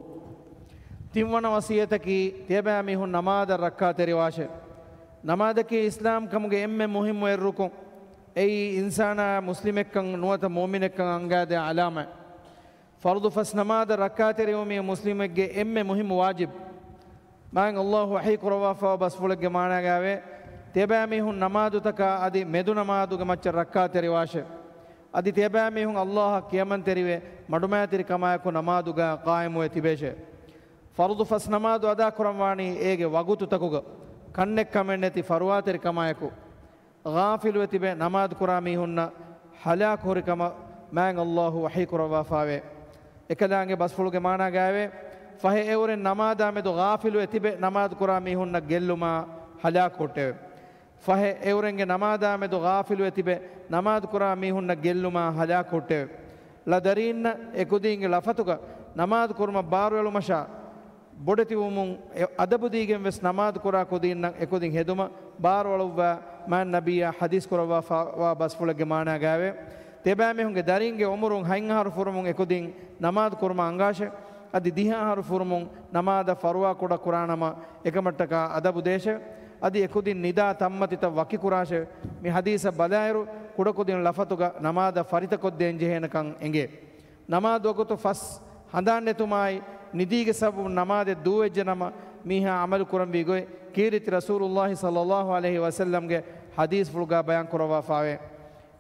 ތިންވަނަ ވަޞިއްޔަތަކީ، ތިޔަބައިމީހުން ނަމާދަށް ރައްކާތެރިވާށޭ. ނަމާދަކީ އިސްލާމްކަމުގެ އެންމެ މުހިއްމު އެއް ރުކުން. އެއީ އިންސާނާ މުސްލިމެއްކަން ނުވަތަ މުއުމިނެއްކަން އަންގާދޭ އަލާމަތް. ފަރުޟު ފަސް ނަމާދަށް ރައްކާތެރިވުމީ މުސްލިމެއްގެ އެންމެ މުހިއްމު ވާޖިބް. މާތް ﷲ ވަޙީ ކުރައްވާފައިވާ ބަސްފުޅެއްގެ މާނާގައިވޭ، ތިޔަބައިމީހުން ނަމާދުތަކާ އަދި މެދު ނަމާދުގެ މައްޗަށް ރައްކާތެރިވާށޭ. އަދި ތިޔަބައިމީހުން ﷲ އަށް ކިޔަމަންތެރިވެ، މަޑުމައިތިރިކަމާއެކު ނަމާދުގަ ޤާއިމުވެ ތިބޭށޭ. ފަރުޟު ފަސް ނަމާދު އަދާކުރަންވާނީ އޭގެ ވަގުތުތަކުގަ، ކަންނެއްކަމެއް ނެތި ފަރުވާތެރިކަމާއެކު. ޣާފިލުވެ ތިބެ ނަމާދު ކުރާ މީހުންނަށް ހަލާކު ހުރި ކަމަށް މާތް ﷲ ވަޙީ ކުރައްވާފައިވޭ. އެކަލާނގެ ބަސްފުޅުގެ މާނާގައިވޭ، ފަހެ އެއުރެން ނަމާދާ މެދު ޣާފިލުވެ ތިބެ ނަމާދު ކުރާ މީހުންނަށް ގެއްލުމާ ހަލާކު ހުއްޓެވެ. ފަހެ އެއުރެންގެ ނަމާދާ މެދު ޣާފިލުވެ ތިބެ ނަމާދު ކުރާ މީހުންނަށް ގެއްލުމާ ހަލާކު ހުއްޓެވެ. ޅަ ދަރީންނަށް އެކުދީންގެ ޅަފަތުގަ ނަމާދު ކުރުމަށް ބާރުއެޅުމަށާ ބޮޑެތިވުމުން އެ އަދަބުދީގެން ވެސް ނަމާދު ކުރާ ކުދީންނަށް އެކުދިން ހެދުމަށް ބާރުއަޅުއްވާ މާތް ނަބިއްޔާ ޙަދީޘް ކުރައްވާފައިވާ ބަސްފުޅެއްގެ މާނާގައިވޭ. ތިޔަބައިމީހުންގެ ދަރިންގެ އުމުރުން ހަތް އަހަރު ފުރުމުން އެކުދިން ނަމާދު ކުރުމަށް އަންގާށެވެ. އަދި ދިހަ އަހަރު ފުރުމުން ނަމާދަށް ފަރުވާ ކުޑަ ކުރާނަމަ އެކަމަށްޓަކާ އަދަބު ދޭށެވެ. އަދި އެކުދިން ނިދާ ތަންމަތިތައް ވަކި ކުރާށެވެ. މި ޙަދީޘަށް ބަލާއިރު، ކުޑަކުދިން ޅަފަތުގަ ނަމާދަށް ފަރިތަކޮށްދޭން ޖެހޭނެކަން އެނގޭ. ނަމާދު ވަގުތު ފަސް ހަނދާން ނެތުމާއި، ނިދީގެ ސަބަބުން ނަމާދެއް ދޫވެއްޖެ ނަމަ، މީހާ ޢަމަލު ކުރަންވީ ގޮތް، ކީރިތި ރަސޫލުﷲ ޞައްލަﷲ ޢަލައިހި ވަސައްލަމްގެ ޙަދީޘްފުޅުގާ ބަޔާން ކުރައްވާފައިވޭ.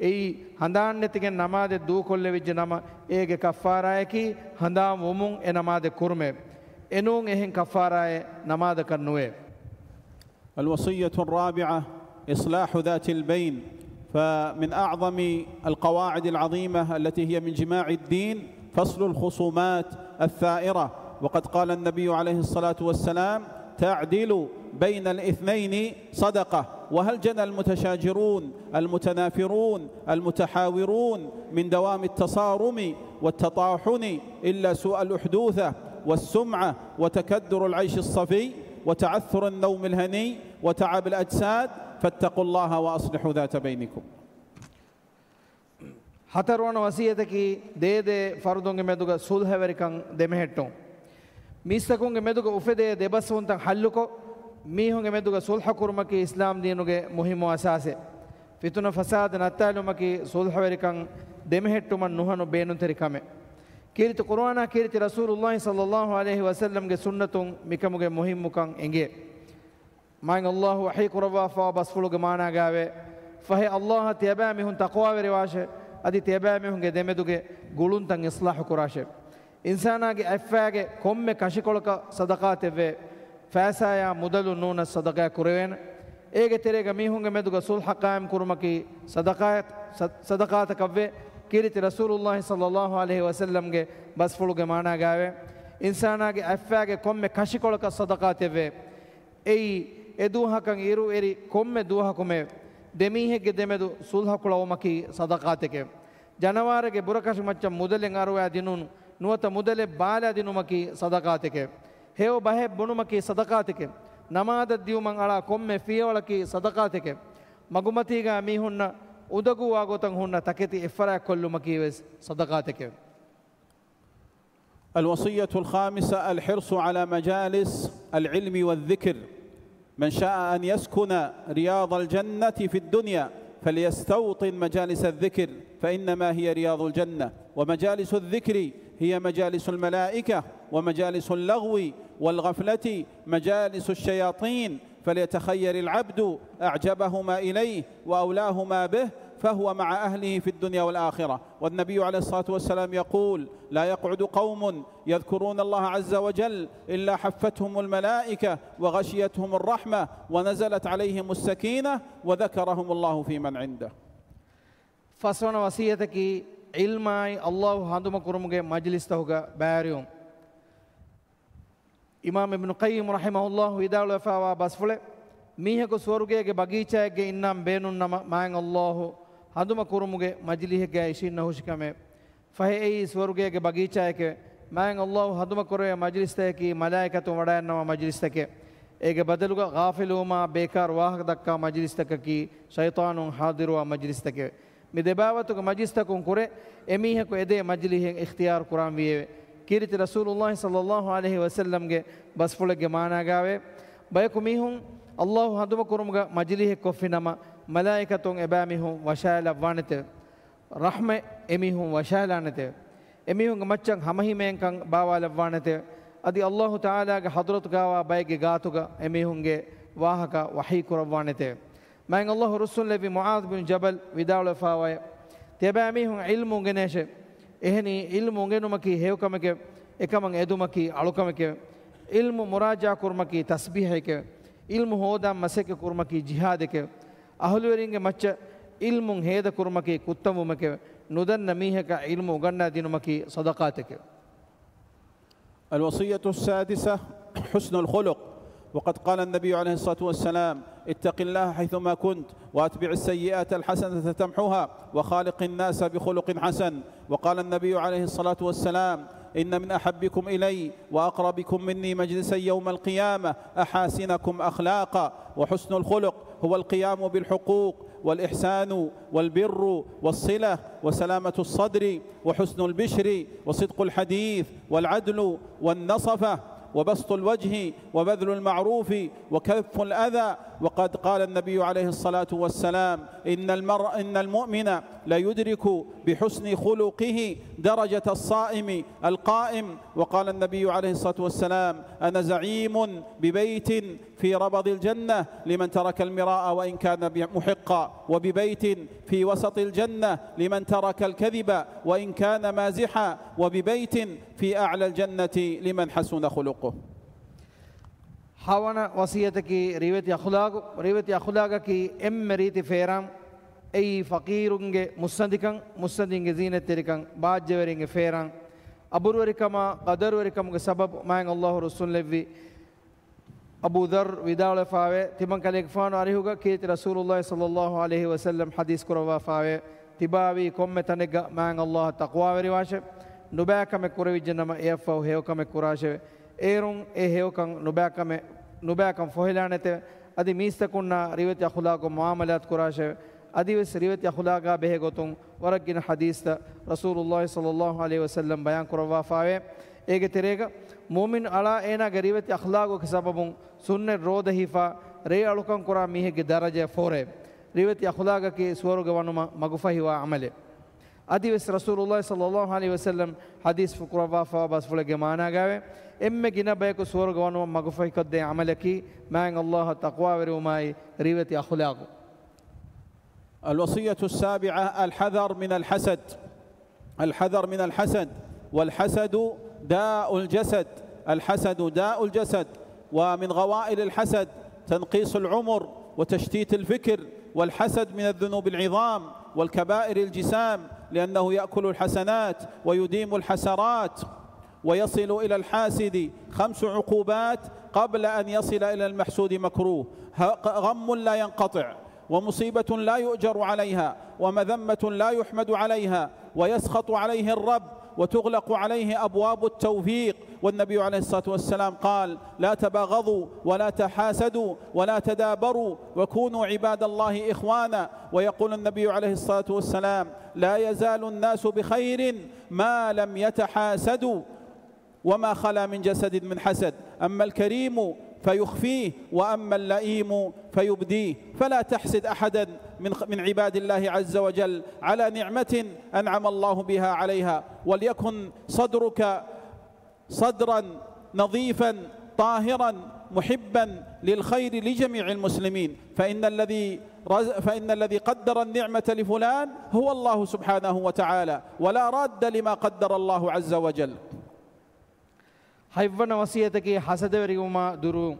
އެއީ، ހަނދާން ނެތިގެން ނަމާދެއް ދޫކޮށްލެވިއްޖެ ނަމަ، އޭގެ ކައްފާރާއަކީ ހަނދާން ވުމުން އެ ނަމާދެއް ކުރުމެވެ. އެނޫން އެހެން ކައްފާރާއެއް ނަމާދަކަށް ނުވޭ. الوصية الرابعة: إصلاح ذات البين. فمن أعظم القواعد العظيمة التي هي من جماع الدين فصل الخصومات الثائرة، وقد قال النبي عليه الصلاة والسلام: تعدل بين الاثنين صدقة، وهل جنى المتشاجرون المتنافرون المتحاورون من دوام التصارم والتطاحن إلا سوء الأحدوثة والسمعة وتكدر العيش الصفي وتعثر النوم الهني وتعب الأجساد، فاتقوا الله وأصلحوا ذات بينكم. ހަތަރުވަނަ ވަޞިއްޔަތަކީ، ދޭދޭ ފަރުދުންގެ މެދުގަ ޞުލްޙަވެރިކަން ދެމެހެއްޓުން. މީސްތަކުންގެ މެދުގަ އުފެދޭ ދެބަސްވުންތައް ޙައްލުކޮށް، މީހުންގެ މެދުގަ ސުލްހަ ކުރުމަކީ އިސްލާމް ދީނުގެ މުހިއްމު އަސާސެއް. ފިތުނަ ފަސާދަ ނައްތާލުމަކީ ސުލްހަވެރިކަން ދެމެހެއްޓުމަށް ނުހަނު ބޭނުންތެރި ކަމެއް. ކީރިތި ޤުރުއާނާ ކީރިތި ރަސޫލުﷲ ޞައްލަﷲ ޢަލައިހި ވަސައްލަމްގެ ސުންނަތުން މިކަމުގެ މުހިއްމުކަން އެނގޭ. މާތް ﷲ ވަޙީ ކުރައްވާފައިވާ ބަސްފުޅުގެ މާނާގައިވޭ، ފަހެ ﷲއަށް ތިޔަބައިމީހުން ތަޤްވާވެރިވާށޭ، އަދި ތިޔަބައިމީހުންގެ ދެމެދުގެ ގުޅުންތައް އިޞްލާޙު ކުރާށޭ. އިންސާނާގެ އަތްފައިގެ ކޮންމެ ކަށިކޮޅަކަށް ޞަދަޤާތެއްވޭ. ފައިސާޔާ މުދަލުން ނޫނަސް ޞަދަޤާތް ކުރެވޭނެ. އޭގެ ތެރޭގަ މީހުންގެ މެދުގަ ޞުލްޙަ ޤާއިމް ކުރުމަކީ ޞަދަޤާތް، ޞަ-، ޞަދަޤާތަކަށްވޭ. ކީރިތި ރަސޫލުﷲ ޞައްލަﷲ ޢަލައިހި ވަސައްލަމްގެ ބަސްފުޅުގެ މާނާގައިވޭ، އިންސާނާގެ އަތްފައިގެ ކޮންމެ ކަށިކޮޅަކަށް ޞަދަޤާތެއްވޭ. އެއީ، އެ ދުވަހަކަށް އިރުއެރި ކޮންމެ ދުވަހަކުމެ ދެމީހެއްގެ ދެމެދު ޞުލްޙަކުޅަވުމަކީ ޞަދަޤާތެކެވެ. ޖަނަވާރެއްގެ ބުރަކަށި މައްޗަށް މުދަލެއް އަރުވާ ދިނުން، ނުވަތަ މުދަލެއް ބާލާ ދިނުމަކީ ޞަދަޤާތެކެވެ. ހެޔޮ ބަހެއް ބުނުމަކީ ޞަދަޤާތެކެވެ. ނަމާދަށް ދިޔުމަށް އަޅާ ކޮންމެ ފިޔަވަޅަކީ ޞަދަޤާތެކެވެ. މަގުމަތީގަ މީހުންނަށް އުނދަގޫވާ ގޮތަށް ހުންނަ ތަކެތި އެއްފަރާތް ކޮށްލުމަކީ ވެސް ޞަދަޤާތެކެވެ. الوصية الخامسة: الحرص على مجالس العلم والذكر. من شاء أن يسكن رياض الجنة في الدنيا فليستوطن مجالس الذكر، فإنما هي رياض الجنة، ومجالس الذكر هي مجالس الملائكة، ومجالس اللغو والغفلة مجالس الشياطين، فليتخير العبد أعجبهما إليه وأولاهما به، فهو مع أهله في الدنيا والآخرة. والنبي عليه الصلاة والسلام يقول: لا يقعد قوم يذكرون الله عز وجل إلا حفتهم الملائكة وغشيتهم الرحمة ونزلت عليهم السكينة وذكرهم الله فيمن عنده. ފަސްވަނަ ވަޞިއްޔަތަކީ، ޢިލްމާއި ﷲ ހަނދުމަކުރުމުގެ މަޖިލިސްތަކުގަ ބައިވެރިވުން. އިމާމް އިބްނު ޤައްޔިމް ރަޙިމަހުﷲ ވިދާޅުވެފައިވާ ބަސްފުޅެއް، މީހަކު ސުވަރުގޭގެ ބަގީޗާއެއްގަ އިންނާން ބޭނުން ނަމަ، މާތް ﷲ ހަނދުމަ ކުރުމުގެ މަޖިލީހެއްގައި އިށީންނަ ހުށިކަމެވެ. ފަހެ އެއީ ސުވަރުގޭގެ ބަގީޗާއެކެވެ. މާތް ﷲ ހަނދުމަ ކުރެވޭ މަޖިލިސްތަކަކީ މަލާއިކަތުން ވަޑައިންނަވާ މަޖިލިސްތަކެވެ. އޭގެ ބަދަލުގަ ޣާފިލުވުމާ ބޭކާރު ވާހަކަ ދައްކާ މަޖިލިސްތަކަކީ ޝައިޠާނުން ޙާޟިރުވާ މަޖިލިސްތަކެވެ. މި ދެބާވަތުގެ މަޖިލިސްތަކުން ކުރެ އެމީހަކު އެދޭ މަޖިލީހެއް އިޚްތިޔާރު ކުރާން ވިއެވެ. ކީރިތި ރަސޫލުﷲ ޞައްލަﷲ ޢަލައިހި ވަސައްލަމްގެ ބަސްފުޅެއްގެ މާނާގައިވޭ، ބަޔަކު މީހުން ﷲ ހަނދުމަ ކުރުމުގަ މަޖިލީހެއް ކޮށްފި ނަމަ، މަލާއިކަތުން އެބައިމީހުން ވަށާލައްވާނެތެވެ. ރަޙްމަތް އެމީހުން ވަށާލާނެތެވެ. އެމީހުންގެ މައްޗަށް ހަމަހިމޭންކަން ބާވާލައްވާނެތެވެ. އަދި ﷲ ތަޢާލާގެ ޙަޟްރަތުގައިވާ ބައެއްގެ ގާތުގަ އެމީހުންގެ ވާހަކަ ވަޙީ ކުރައްވާނެތެވެ. މާތް ﷲ ރުއްސުންލެއްވި މުޢާޛް ބިން ޖަބަލް ވިދާޅުވެފައިވައޭ، ތިޔަބައިމީހުން ޢިލްމު އުނގެނޭށޭ. އެހެނީ، ޢިލްމު އުނގެނުމަކީ ހެޔޮކަމެކެވެ. އެކަމަށް އެދުމަކީ އަޅުކަމެކެވެ. ޢިލްމު މުރާޖަޢާ ކުރުމަކީ ތަސްބީޙެކެވެ. ޢިލްމު ހޯދާން މަސައްކަތް ކުރުމަކީ ޖިހާދެކެވެ. އަހުލުވެރިންގެ މައްޗަށް ޢިލްމުން ހޭދަ ކުރުމަކީ ކުއްތަންވުމެކެވެ. ނުދަންނަ މީހަކަށް ޢިލްމު އުގަންނާ ދިނުމަކީ ޞަދަޤާތެކެވެ. الوصية السادسة: حسن الخلق. وقد قال النبي عليه الصلاة والسلام: اتق الله حيثما كنت، وأتبع السيئة الحسنة تمحها، وخالق الناس بخلق حسن. وقال النبي عليه الصلاة والسلام: إن من أحبكم إلي وأقربكم مني مجلسا يوم القيامة أحاسنكم أخلاقا. وحسن الخلق هو القيام بالحقوق والإحسان والبر والصلة وسلامة الصدر وحسن البشر وصدق الحديث والعدل والنصفة وبسط الوجه وبذل المعروف وكف الأذى. وقد قال النبي عليه الصلاة والسلام: إن المرء، إن المؤمن ليدرك بحسن خلقه درجة الصائم القائم. وقال النبي عليه الصلاة والسلام: أنا زعيم ببيت في ربض الجنة لمن ترك المراء وإن كان محقا، وببيت في وسط الجنة لمن ترك الكذب وإن كان مازحا، وببيت في أعلى الجنة لمن حسن خلقه. ހަވަނަ ވަޞިއްޔަތަކީ ރިވެތި އަޚުލާގު. ރިވެތި އަޚުލާގަކީ އެންމެ ރީތި ފޭރާން. އެއީ ފަޤީރުންގެ މުއްސަނދިކަން، މުއްސަނދިންގެ ޒީނަތްތެރިކަން، ބާއްޖަވެރިންގެ ފޭރާން. އަބުރުވެރިކަމާ ޤަދަރުވެރިކަމުގެ ސަބަބު މާތް ﷲ ރުއްސުންލެއްވި އަބޫ ޛައްރު ވިދާޅުވެފާވޭ، ތިމަން ކަލޭގެފާނު އަރިހުގަ ކީރިތި ރަސޫލުﷲ ޞައްލަﷲ ޢަލައިހި ވަސައްލަމް ޙަދީޘް ކުރައްވާފާވޭ، ތިބާވީ ކޮންމެ ތަނެއްގަ މާތް ﷲ އަށް ތަޤްވާވެރިވާށޭ. ނުބައިކަމެއް ކުރެވިއްޖެ ނަމަ އެއަށްފަހު ހެޔޮކަމެއް ކުރާށެވެ. އޭރުން އެ ހެޔޮކަން ނުބައިކަމެއް، ނުބައިކަން ފޮހެލާނެތެވެ. އަދި މީސްތަކުންނާ ރިވެތި އަޚުލާގުން މުޢާމަލާތު ކުރާށެވެ. އަދިވެސް ރިވެތި އަޚުލާގާ ބެހޭ ގޮތުން ވަރަށް ގިނަ ޙަދީޘްތައް ރަސޫލުﷲ ޞައްލަﷲ ޢަލައިހި ވަސައްލަމް ބަޔާން ކުރައްވާފާވޭ. އޭގެ ތެރޭގަ މުއުމިން އަޅާ އޭނާގެ ރިވެތި އަޚްލާގުގެ ސަބަބުން ސުންނަތް ރޯދަ ހިފާ، ރޭ އަޅުކަން ކުރާ މީހެއްގެ ދަރަޖަ ފޯރޭ. ރިވެތި އަޚުލާގަކީ ސުވަރުގެ ވަނުމަށް މަގުފަހިވާ ޢަމަލެއް. އަދިވެސް ރަސޫލުﷲ ޞައްލަﷲ ޢަލައިހި ވަސައްލަމް ޙަދީޘްފުޅު ކުރައްވާފައިވާ ބަސްފުޅެއްގެ މާނާގައިވޭ، އެންމެ ގިނަ ބަޔަކު ސުވަރުގެ ވަނުމަށް މަގުފަހިކޮށްދޭ ޢަމަލަކީ މާތް ﷲ އަށް ތަޤްވާވެރިވުމާއި ރިވެތި އަޚުލާގު. الوصية السابعة: الحذر من الحسد. الحذر من الحسد، والحسد داء الجسد. الحسد داء الجسد، ومن غوائل الحسد تنقيص العمر وتشتيت الفكر، والحسد من الذنوب العظام والكبائر الجسام، لأنه يأكل الحسنات ويديم الحسرات، ويصل إلى الحاسد خمس عقوبات قبل أن يصل إلى المحسود مكروه: ه-، غم لا ينقطع، ومصيبة لا يؤجر عليها، ومذمة لا يحمد عليها، ويسخط عليه الرب، وتغلق عليه أبواب التوفيق. والنبي عليه الصلاة والسلام قال: لا تباغضوا ولا تحاسدوا ولا تدابروا وكونوا عباد الله إخوانا. ويقول النبي عليه الصلاة والسلام: لا يزال الناس بخير ما لم يتحاسدوا. وما خلا من جسد من حسد، أما الكريم فيخفيه، وأما اللئيم فيبديه. فلا تحسد أحدا من، من عباد الله عز وجل على نعمة أنعم الله بها عليها، وليكن صدرك صدرا نظيفا طاهرا محبا للخير لجميع المسلمين، فإن الذي رز-، فإن الذي قدر النعمة لفلان هو الله سبحانه وتعالى، ولا راد لما قدر الله عز وجل. ހަތްވަނަ ވަޞިއްޔަތަކީ ޙަސަދަވެރިވުމާ ދުރުވުން.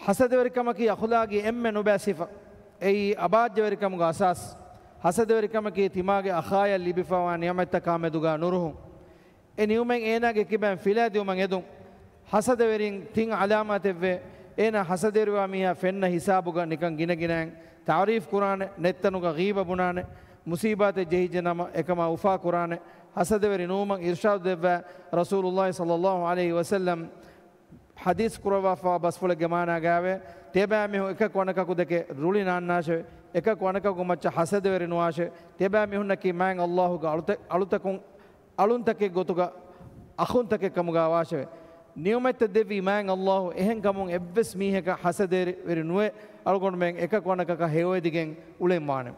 ޙަސަދަވެރިކަމަކީ އަޚުލާގީ އެންމެ ނުބައި ސިފަ. އެއީ އަބާއްޖަވެރިކަމުގެ އަސާސް. ޙަސަދަވެރިކަމަކީ ތިމާގެ އަޚާޔަށް ލިބިފައިވާ ނިޢުމަތްތަކާ މެދުގާ ނުރުހުން. އެ ނިޢުމަތް އޭނާގެ ކިބައިން ފިލައިދިއުމަށް އެދުން. ޙަސަދަވެރިން ތިން ޢަލާމާތެއްވޭ. އޭނާ ޙަސަދަވެރިވާ މީހާ ފެންނަ ހިސާބުގަ ނިކަން ގިނަގިނައިން ތަޢުރީފް ކުރާނެ، ނެތްތަނުގަ ޣީބަ ބުނާނެ، މުޞީބާތެއް ޖެހިއްޖެ ނަމަ އެކަމާ އުފާ ކުރާނެ، ޙަސަދަވެރި ނުވުމަށް އިރްޝާދު ދެއްވާ. ރަސޫލުﷲ ޞައްލަﷲ ޢަލައިހި ވަސައްލަމް ޙަދީޘް ކުރައްވާފައިވާ ބަސްފުޅެއްގެ މާނާގައިވޭ، ތިޔަބައިމީހުން އެކަކު އަނެކަކު ދެކެ ރުޅި ނާންނާށެވެ. އެކަކު އަނެކަކު މައްޗަށް ޙަސަދަވެރި ނުވާށެވެ. ތިޔަބައިމީހުންނަކީ މާތް ﷲ ގެ އަޅުތަ-، އަޅުތަކުން، އަޅުންތަކެއް ގޮތުގަ އަޚުންތަކެއް ކަމުގަ ވާށެވެ. ނިޢުމަތްތައް ދެއްވީ މާތް ﷲ، އެހެންކަމުން އެއްވެސް މީހަކަށް ޙަސަދަވެރި ނުވެ، އަޅުގަނޑުމެން އެކަކު އަނެކަކަށް ހެޔޮއެދިގެން އުޅެން ވާނެ.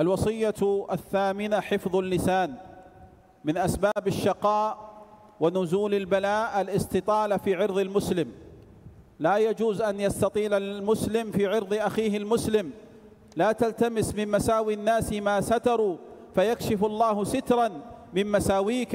الوصية الثامنة: حفظ اللسان. من أسباب الشقاء ونزول البلاء الاستطالة في عرض المسلم. لا يجوز أن يستطيل المسلم في عرض أخيه المسلم. لا تلتمس من مساوي الناس ما ستروا، فيكشف الله سترا من مساويك.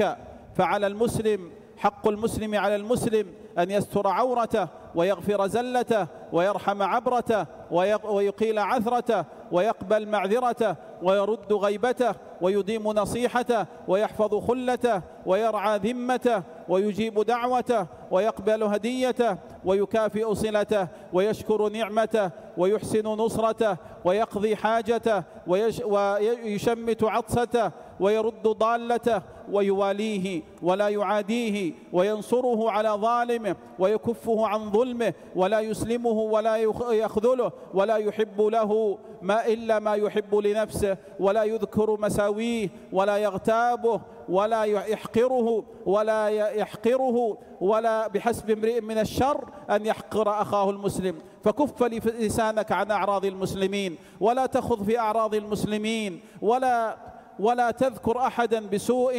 فعلى المسلم، حق المسلم على المسلم أن يستر عورته ويغفر زلته ويرحم عبرته ويق-، ويقيل عثرته ويقبل معذرته ويرد غيبته ويديم نصيحته ويحفظ خلته ويرعى ذمته ويجيب دعوته ويقبل هديته ويكافئ صلته ويشكر نعمته ويحسن نصرته ويقضي حاجته ويش-، ويشمت عطسته ويرد ضالته ويواليه ولا يعاديه وينصره على ظالمه ويكفه عن ظلمه ولا يسلمه ولا يخ-، يخذله ولا يحب له ما إلا ما يحب لنفسه ولا يذكر مساويه ولا يغتابه ولا يحقره ولا يحقره ولا بحسب امرئ من الشر أن يحقر أخاه المسلم. فكف لف-، لسانك عن أعراض المسلمين، ولا تخض في أعراض المسلمين، ولا، ولا تذكر أحدا بسوء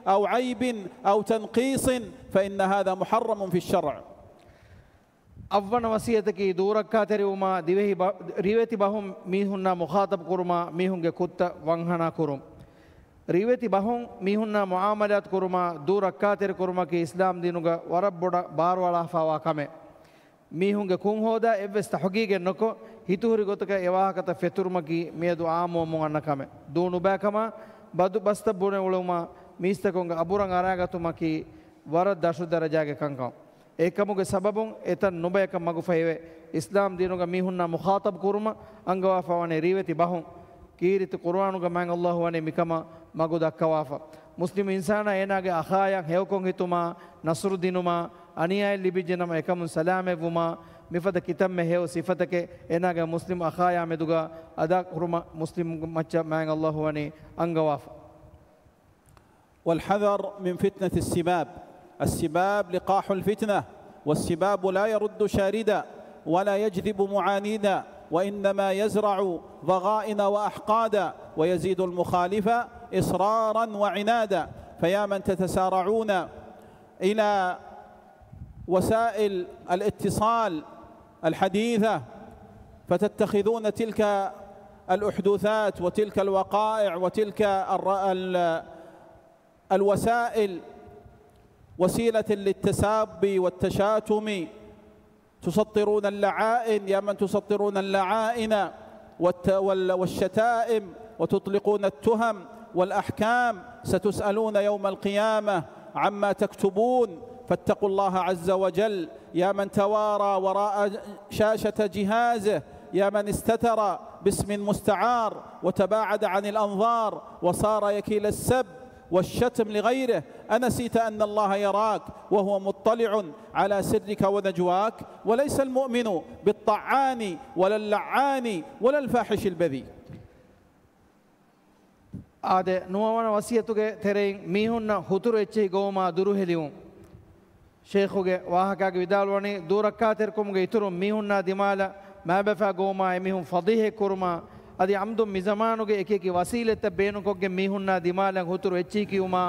أو عيب أو تنقيص، فإن هذا محرم في الشرع. އަށްވަނަ ވަޞިއްޔަތަކީ ދޫރައްކާތެރިވުމާ، ދިވެހި ބަ-، ރިވެތި ބަހުން މީހުންނާ މުޚާޠަބު ކުރުމާ، މީހުންގެ ކުށްތައް ވަންހަނާ ކުރުން. ރިވެތި ބަހުން މީހުންނާ މުޢާމަލާތު ކުރުމާ، ދޫ ރައްކާތެރި ކުރުމަކީ އިސްލާމް ދީނުގަ ވަރަށް ބޮޑަށް ބާރުއަޅާފައިވާ ކަމެއް. މީހުންގެ ކުން ހޯދާ އެއްވެސް ތަޙުޤީޤެއް ނުކޮށް، ހިތުހުރި ގޮތަކަށް އެ ވާހަކަތައް ފެތުރުމަކީ މިއަދު ޢާއްމުވަމުން އަންނަ ކަމެއް. ދޫ ނުބައިކަމާ، ބަދު ބަސްތައް ބުނެ އުޅުމާ، މީސްތަކުންގެ އަބުރަށް އަރާގަތުމަކީ ވަރަށް ދަށު ދަރަޖާގެ ކަންކަން. އެކަމުގެ ސަބަބުން އެތަން ނުބަޔަކަށް މަގުފަހިވެ، އިސްލާމް ދީނުގަ މީހުންނާ މުޚާޠަބު ކުރުމަށް އަންގަވާފަ ވަނީ ރިވެތި ބަހުން. ކީރިތި ޤުރުއާނުގަ މާތް ﷲ ވަނީ މިކަމަށް މަގު ދައްކަވާފަ. މުސްލިމް އިންސާނާ އޭނާގެ އަޚާޔަށް ހެޔޮކޮށް ހިތުމާ، ނަޞްރު ދިނުމާ، އަނިޔާއެއް ލިބިއްޖެ ނަމަ އެކަމުން ސަލާމަތްވުމާ، މިފަދަ ކިތަންމެ ހެޔޮ ސިފަތަކެއް އޭނާގެ މުސްލިމް އަޚާޔާ މެދުގަ އަދާ ކުރުމަށް މުސްލިމް މައްޗަށް މާތް ﷲ ވަނީ އަންގަވާފަ. والحذر من فتنة السباب. السباب لقاح الفتنة، والسباب لا يرد شاردا ولا يجذب معاندا، وإنما يزرع ضغائن وأحقادا، ويزيد المخالف إصرارا وعنادا. فيا من تتسارعون إلى وسائل الاتصال الحديثة فتتخذون تلك الأحدوثات وتلك الوقائع وتلك الر-، ال-، الوسائل وسيلة للتساب والتشاتم، تسطرون اللعائن، يا من تسطرون اللعائن والت-، وال-، والشتائم، وتطلقون التهم والأحكام، ستسألون يوم القيامة عما تكتبون، فاتقوا الله عز وجل، يا من توارى وراء شاشة جهازه، يا من استتر باسم مستعار وتباعد عن الأنظار وصار يكيل السب والشتم لغيره، أنسيت أن الله يراك وهو مطلع على سرك ونجواك؟ وليس المؤمن بالطعان ولا اللعان ولا الفاحش البذيء. އާދެ، ނުވަވަނަ ވަސިއްޔަތުގެ ތެރެއިން މީހުންނަށް ހުތުރު އެއްޗެހި ގޮވުމާ ދުރުހެލިވުން. ޝޭޚުގެ ވާހަކާގެ ވިދާޅުވަނީ، ދޫރައްކާތެރިކަމުގެ އިތުރުން މީހުންނާ ދިމާލަށް މާބަފާ ގޮވުމާ އެމީހުން ފަޟީޙަތް ކުރުމާ، އަދި އަމްދުން މިޒަމާނުގެ އެކިއެކި ވަސީލަތްތައް ބޭނުންކޮށްގެން މީހުންނާ ދިމާލަށް ހުތުރު އެއްޗިހި ކިޔުމާ،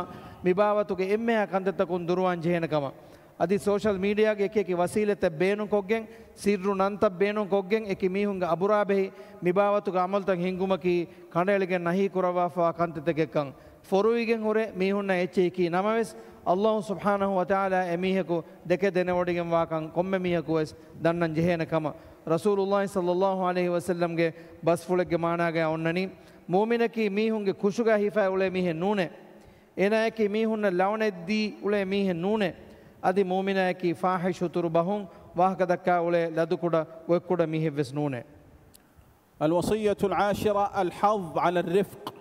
މިބާވަތުގެ އެންމެހާ ކަންތައްތަކުން ދުރުވާން ޖެހޭނެ ކަމަށް. އަދި ސޯޝަލް މީޑިއާގެ އެކިއެކި ވަސީލަތްތައް ބޭނުންކޮށްގެން، ސިއްރު ނަންތައް ބޭނުންކޮށްގެން އެކި މީހުންގެ އަބުރާ ބެހި މިބާވަތުގެ އަމަލުތައް ހިންގުމަކީ ކަނޑައެޅިގެން ނަހީ ކުރައްވާފައިވާ ކަންތައްތަކެއްކަން. ފޮރުވިގެން ހުރެ މީހުންނަށް އެއްޗެހި ކީ ނަމަވެސް، ﷲ ސުބްޙާނަހޫ ވަތަޢާލާ އެމީހަކު ދެކެ ދެނެވޮޑިގެންވާކަން ކޮންމެ މީހަކުވެސް ދަންނަން ޖެހޭނެ ކަމަށް. ރަސޫލުﷲ ޞައްލަﷲ ޢަލައިހި ވަސައްލަމްގެ ބަސްފުޅެއްގެ މާނާގައި އޮންނަނީ، މުއުމިނަކީ މީހުންގެ ކުށުގައި ހިފައި އުޅޭ މީހެއް ނޫނޭ. އޭނާއަކީ މީހުންނަށް ލަޢުނަތްދީ އުޅޭ މީހެއް ނޫނޭ. އަދި މުއުމިނާއަކީ ފާޙިޝް ހުތުރު ބަހުން ވާހަކަ ދައްކާ އުޅޭ ލަދުކުޑަ ގޮތްކުޑަ މީހެއްވެސް ނޫނޭ. الوصية العاشرة، الحظ على الرفق.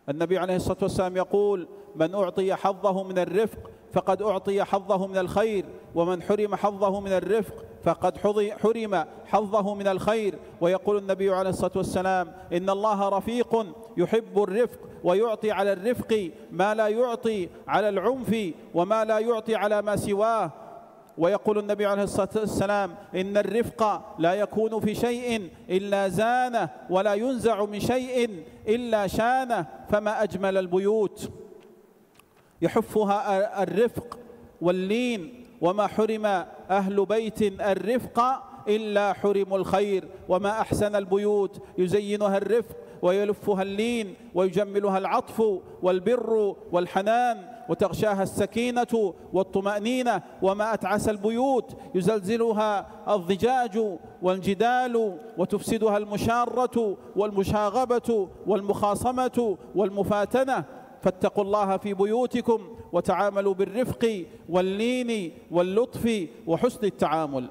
النبي عليه الصلاة والسلام يقول: من أعطي حظه من الرفق فقد أعطي حظه من الخير، ومن حرم حظه من الرفق فقد حظ-، حرم حظه من الخير. ويقول النبي عليه الصلاة والسلام: إن الله رفيق يحب الرفق، ويعطي على الرفق ما لا يعطي على العنف وما لا يعطي على ما سواه. ويقول النبي عليه الصلاة والسلام: إن الرفق لا يكون في شيء إلا زانه، ولا ينزع من شيء إلا شانه، فما أجمل البيوت يحفها الرفق واللين، وما حرم أهل بيت الرفق إلا حرموا الخير، وما أحسن البيوت يزينها الرفق ويلفها اللين ويجملها العطف والبر والحنان وتغشاها السكينة والطمأنينة، وما أتعس البيوت يزلزلها الضجاج والجدال وتفسدها المشارة والمشاغبة والمخاصمة والمفاتنة. فاتقوا الله في بيوتكم وتعاملوا بالرفق واللين واللطف وحسن التعامل.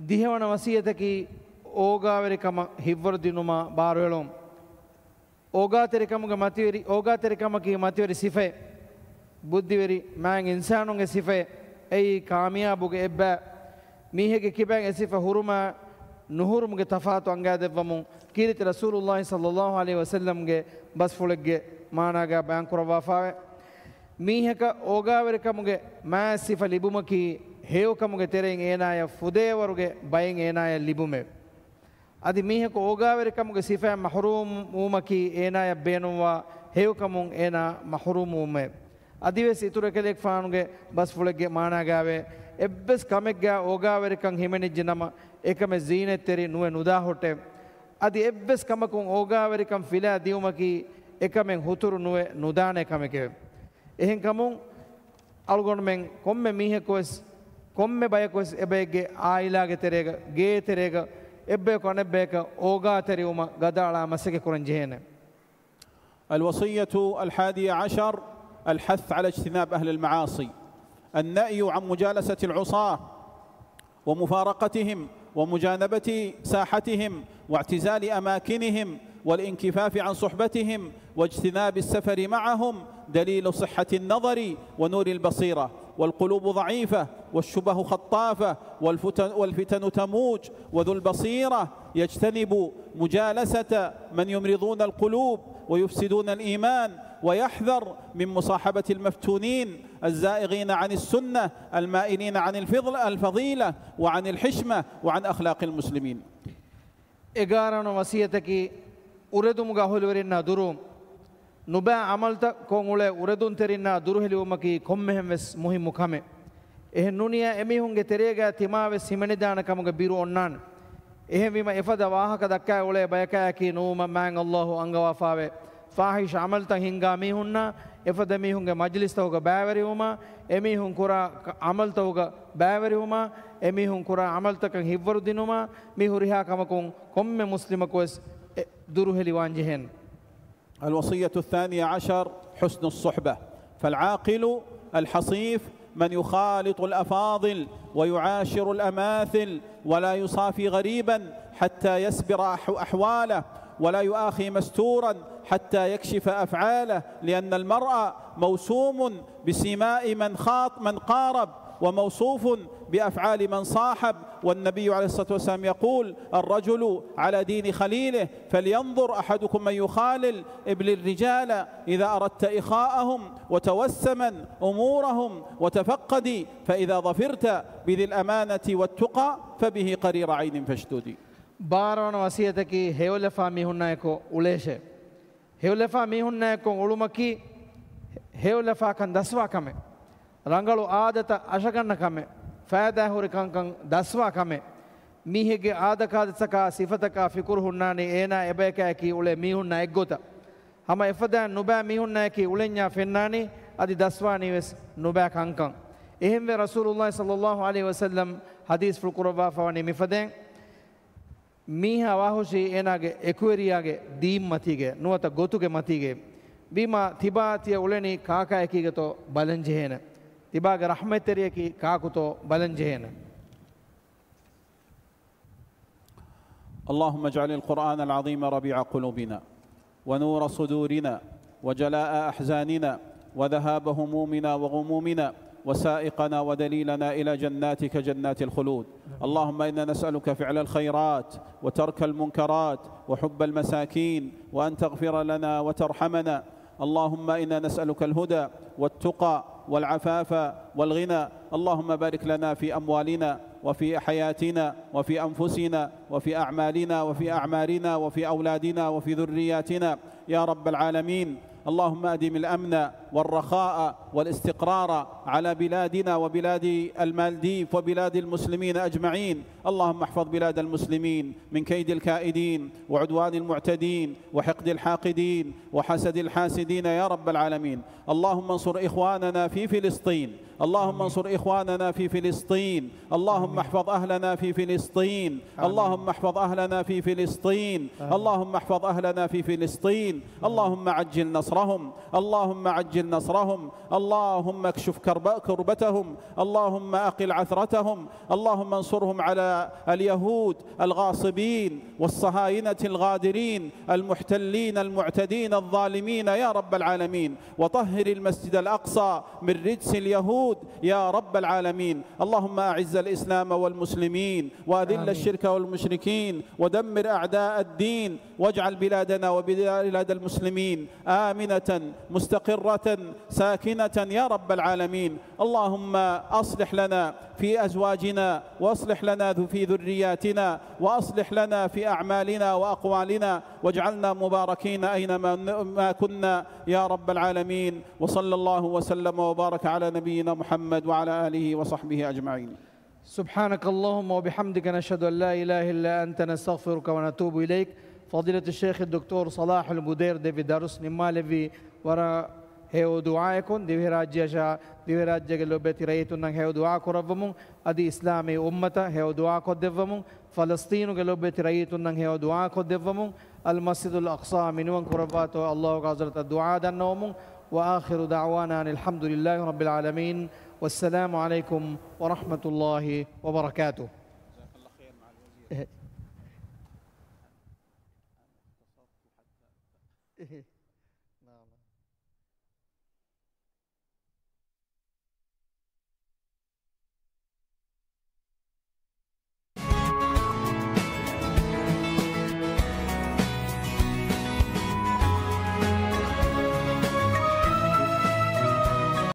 ދިހަވަނަ ވަސިއްޔަތަކީ އޯގާވެރިކަމަށް ހިތްވަރު ދިނުމާ ބާރުއެޅުން. އޯގާތެރިކަމުގެ މަތިވެރި، އޯގާތެރިކަމަކީ މަތިވެރި ސިފައެއް. ބުއްދިވެރި މާތް އިންސާނުންގެ ސިފައެއް. އެއީ ކާމިޔާބުގެ އެއްބައި. މީހެއްގެ ކިބައިން އެ ސިފަ ހުރުމާ ނުހުރުމުގެ ތަފާތު އަންގާދެއްވަމުން ކީރިތި ރަސޫލުﷲ ޞައްލަﷲ ޢަލައިހި ވަސައްލަމްގެ ބަސްފުޅެއްގެ މާނާގައި ބަޔާން ކުރައްވާފައެވެ. މީހަކަށް އޯގާވެރިކަމުގެ މާތް ސިފަ ލިބުމަކީ ހެޔޮކަމުގެ ތެރެއިން އޭނާޔަށް ފުދޭވަރުގެ ބައެއް އޭނާޔަށް ލިބުމެވެ. އަދި މީހަކު އޯގާވެރިކަމުގެ ސިފައިން މަޙްރޫމް ވުމަކީ އޭނާޔަށް ބޭނުންވާ ހެޔޮކަމުން އޭނާ މަޙްރޫމް ވުމެވެ. އަދިވެސް އިތުރު އެކަލޭގެފާނުގެ ބަސްފުޅެއްގެ މާނާގައިވޭ، އެއްވެސް ކަމެއްގައި އޯގާވެރިކަން ހިމެނިއްޖެ ނަމަ، އެކަމެއް ޒީނަތްތެރި ނުވެ ނުދާ ހުއްޓެވެ. އަދި އެއްވެސް ކަމަކުން އޯގާވެރިކަން ފިލާ ދިއުމަކީ އެކަމެއް ހުތުރު ނުވެ ނުދާނެ ކަމެކެވެ. އެހެންކަމުން އަޅުގަނޑުމެން ކޮންމެ މީހަކުވެސް، ކޮންމެ ބަޔަކުވެސް އެބައެއްގެ އާއިލާގެ ތެރޭގަ، ގޭ ތެރޭގަ، އެއްބަޔަކު އަނެއްބަޔަކަށް އޯގާތެރިވުމަށް ގަދައަޅާ މަސައްކަތް ކުރަން ޖެހޭނެ. الوصية الحادية عشر، الحث على اجتناب أهل المعاصي. النأي عن مجالسة العصاة ومفارقتهم ومجانبة ساحتهم واعتزال أماكنهم والانكفاف عن صحبتهم واجتناب السفر معهم دليل صحة النظر ونور البصيرة، والقلوب ضعيفة والشبه خطافة والفتن، والفتن تموج، وذو البصيرة يجتنب مجالسة من يمرضون القلوب ويفسدون الإيمان، ويحذر من مصاحبة المفتونين الزائغين عن السنة، المائلين عن الفضل-، الفضيلة، وعن الحشمة، وعن أخلاق المسلمين. އެގާރަން ވަސިއްޔަތަކީ، އުރެދުމުގެ އަހުލުވެރިންނާ ދުރުވުން. ނުބައި ޢަމަލުތައް ކޮށް އުޅޭ އުރެދުންތެރިންނާ ދުރުހެލިވުމަކީ ކޮންމެހެން ވެސް މުހިއްމު ކަމެއް. އެހެން ނޫނިއްޔާ އެމީހުންގެ ތެރޭގަ ތިމާވެސް ހިމެނިދާނެ ކަމުގެ ބިރު އޮންނާނެ. އެހެންވީމަ އެފަދަ ވާހަކަ ދައްކާ އުޅޭ ބަޔަކާއެކީ ނުވުމަށް މާތް ﷲ އަންގަވާފާވޭ. ފާޙިޝް ޢަމަލުތައް ހިންގާ މީހުންނާ އެފަދަ މީހުންގެ މަޖިލިސްތަކުގަ ބައިވެރިވުމާ، އެމީހުން ކުރާ ކަ-، ޢަމަލުތަކުގަ ބައިވެރިވުމާ، އެމީހުން ކުރާ ޢަމަލުތަކަށް ހިތްވަރު ދިނުމާ، މި ހުރިހާ ކަމަކުން ކޮންމެ މުސްލިމަކުވެސް އެ-، ދުރުހެލިވާން ޖެހޭނެ. الوصية الثانية عشر: حسن الصحبة. فالعاقل الحصيف من يخالط الأفاضل ويعاشر الأماثل، ولا يصافي غريبا حتى يسبر أح-، أحواله، ولا يؤاخي مستورا حتى يكشف أفعاله، لأن المرء موسوم بسيماء من خاط-، من قارب، وموصوف بأفعال من صاحب. والنبي عليه الصلاة والسلام يقول: الرجل على دين خليله، فلينظر أحدكم من يخالل. ابل الرجال إذا أردت إخاءهم، وتوسما أمورهم، وتفقد، فإذا ظفرت بذي الأمانة والتقى، فبه قرير عين فاشدد. ބާރަވަނަ ވަސިއްޔަތަކީ ހެޔޮލަފާ މީހުންނާއެކު އުޅޭށޭ. ހެޔޮލަފާ މީހުންނާއެކު އުޅުމަކީ ހެޔޮލަފާކަން ދަސްވާ ކަމެއް. ރަނގަޅު އާދަތައް އަށަގަންނަ ކަމެއް. ފައިދާހުރި ކަންކަން ދަސްވާ ކަމެއް. މީހެއްގެ އާދަކާދަތަކާ ސިފަތަކާ ފިކުރު ހުންނާނީ އޭނާ އެބަޔަކާއެކީ އުޅޭ މީހުންނާ އެއްގޮތަށް. ހަމަ އެފަދައިން ނުބައި މީހުންނާއެކީ އުޅެންޏާ ފެންނާނީ އަދި ދަސްވާނީވެސް ނުބައި ކަންކަން. އެހެންވެ، ރަސޫލުﷲ ޞައްލަﷲ ޢަލައިހި ވަސައްލަމް ޙަދީޘްފުޅު ކުރައްވާފަވަނީ މިފަދައިން. މީހާ ވާހުށީ އޭނާގެ އެކުވެރިޔާގެ ދީން މަތީގައި ނުވަތަ ގޮތުގެ މަތީގައި. ވީމާ ތިބާ ތިޔަ އުޅެނީ ކާކާއެކީގަތޯ ބަލަން ޖެހޭނެ. ތިބާގެ ރަޙްމަތްތެރިޔަކީ ކާކުތޯ ބަލަން ޖެހޭނެ. اللهم اجعل القرآن العظيم ربيع قلوبنا ونور صدورنا وجلاء أحزاننا وذهاب همومنا وغمومنا وسائقنا ودليلنا إلى جناتك جنات الخلود. اللهم إنا نسألك فعل الخيرات وترك المنكرات وحب المساكين وأن تغفر لنا وترحمنا. اللهم إنا نسألك الهدى والتقى والعفاف والغنى. اللهم بارك لنا في أموالنا وفي حياتنا وفي أنفسنا وفي أعمالنا وفي أعمارنا وفي أولادنا وفي ذرياتنا يا رب العالمين. اللهم أدم الأمن والرخاء والاستقرار على بلادنا وبلاد المالديف وبلاد المسلمين أجمعين. اللهم احفظ بلاد المسلمين من كيد الكائدين وعدوان المعتدين وحقد الحاقدين وحسد الحاسدين يا رب العالمين. اللهم انصر إخواننا في فلسطين. اللهم انصر إخواننا في فلسطين. اللهم احفظ أهلنا في فلسطين. اللهم احفظ أهلنا في فلسطين. اللهم احفظ أهلنا في فلسطين. اللهم عجل نصرهم. اللهم عجل نصرهم. اللهم اكشف كرب-، كربتهم. اللهم أقل عثرتهم. اللهم انصرهم على اليهود الغاصبين والصهاينة الغادرين المحتلين المعتدين الظالمين يا رب العالمين، وطهر المسجد الأقصى من رجس اليهود يا رب العالمين. اللهم أعز الإسلام والمسلمين، وأذل الشرك والمشركين، ودمر أعداء الدين، واجعل بلادنا وبلاد المسلمين آمنة مستقرة ساكنة يا رب العالمين. اللهم أصلح لنا في أزواجنا، وأصلح لنا ذو-، في ذرياتنا، وأصلح لنا في أعمالنا وأقوالنا، واجعلنا مباركين أينما ن-، ما كنا يا رب العالمين. وصلى الله وسلم وبارك على نبينا محمد وعلى آله وصحبه أجمعين. سبحانك اللهم وبحمدك، نشهد أن لا إله إلا أنت، نستغفرك ونتوب إليك. فضيلة الشيخ الدكتور صلاح البدير ދެއްވި ދަރުސް ނިންމާލެއްވީ ވަރަށް ހެޔޮ ދުޢާއަކުން، ދިވެހިރާއްޖެއަށާ ދިވެހިރާއްޖޭގެ ލޮބުވެތި ރައްޔިތުންނަށް ހެޔޮ ދުޢާ ކުރައްވަމުން، އަދި އިސްލާމީ އުއްމަތަށް ހެޔޮ ދުޢާ ކޮށްދެއްވަމުން، ފަލަސްޠީނުގެ ލޮބުވެތި ރައްޔިތުންނަށް ހެޔޮ ދުޢާ ކޮށްދެއްވަމުން، އަލްމަސްޖިދުލް އަޤްޞާ މިނިވަން ކުރައްވާތޯ ﷲގެ ޙަޟްރަތަށް ދުޢާ ދަންނަވަމުން. وآخر دعوانا أن الحمد لله رب العالمين. والسلام عليكم ورحمة الله وبركاته.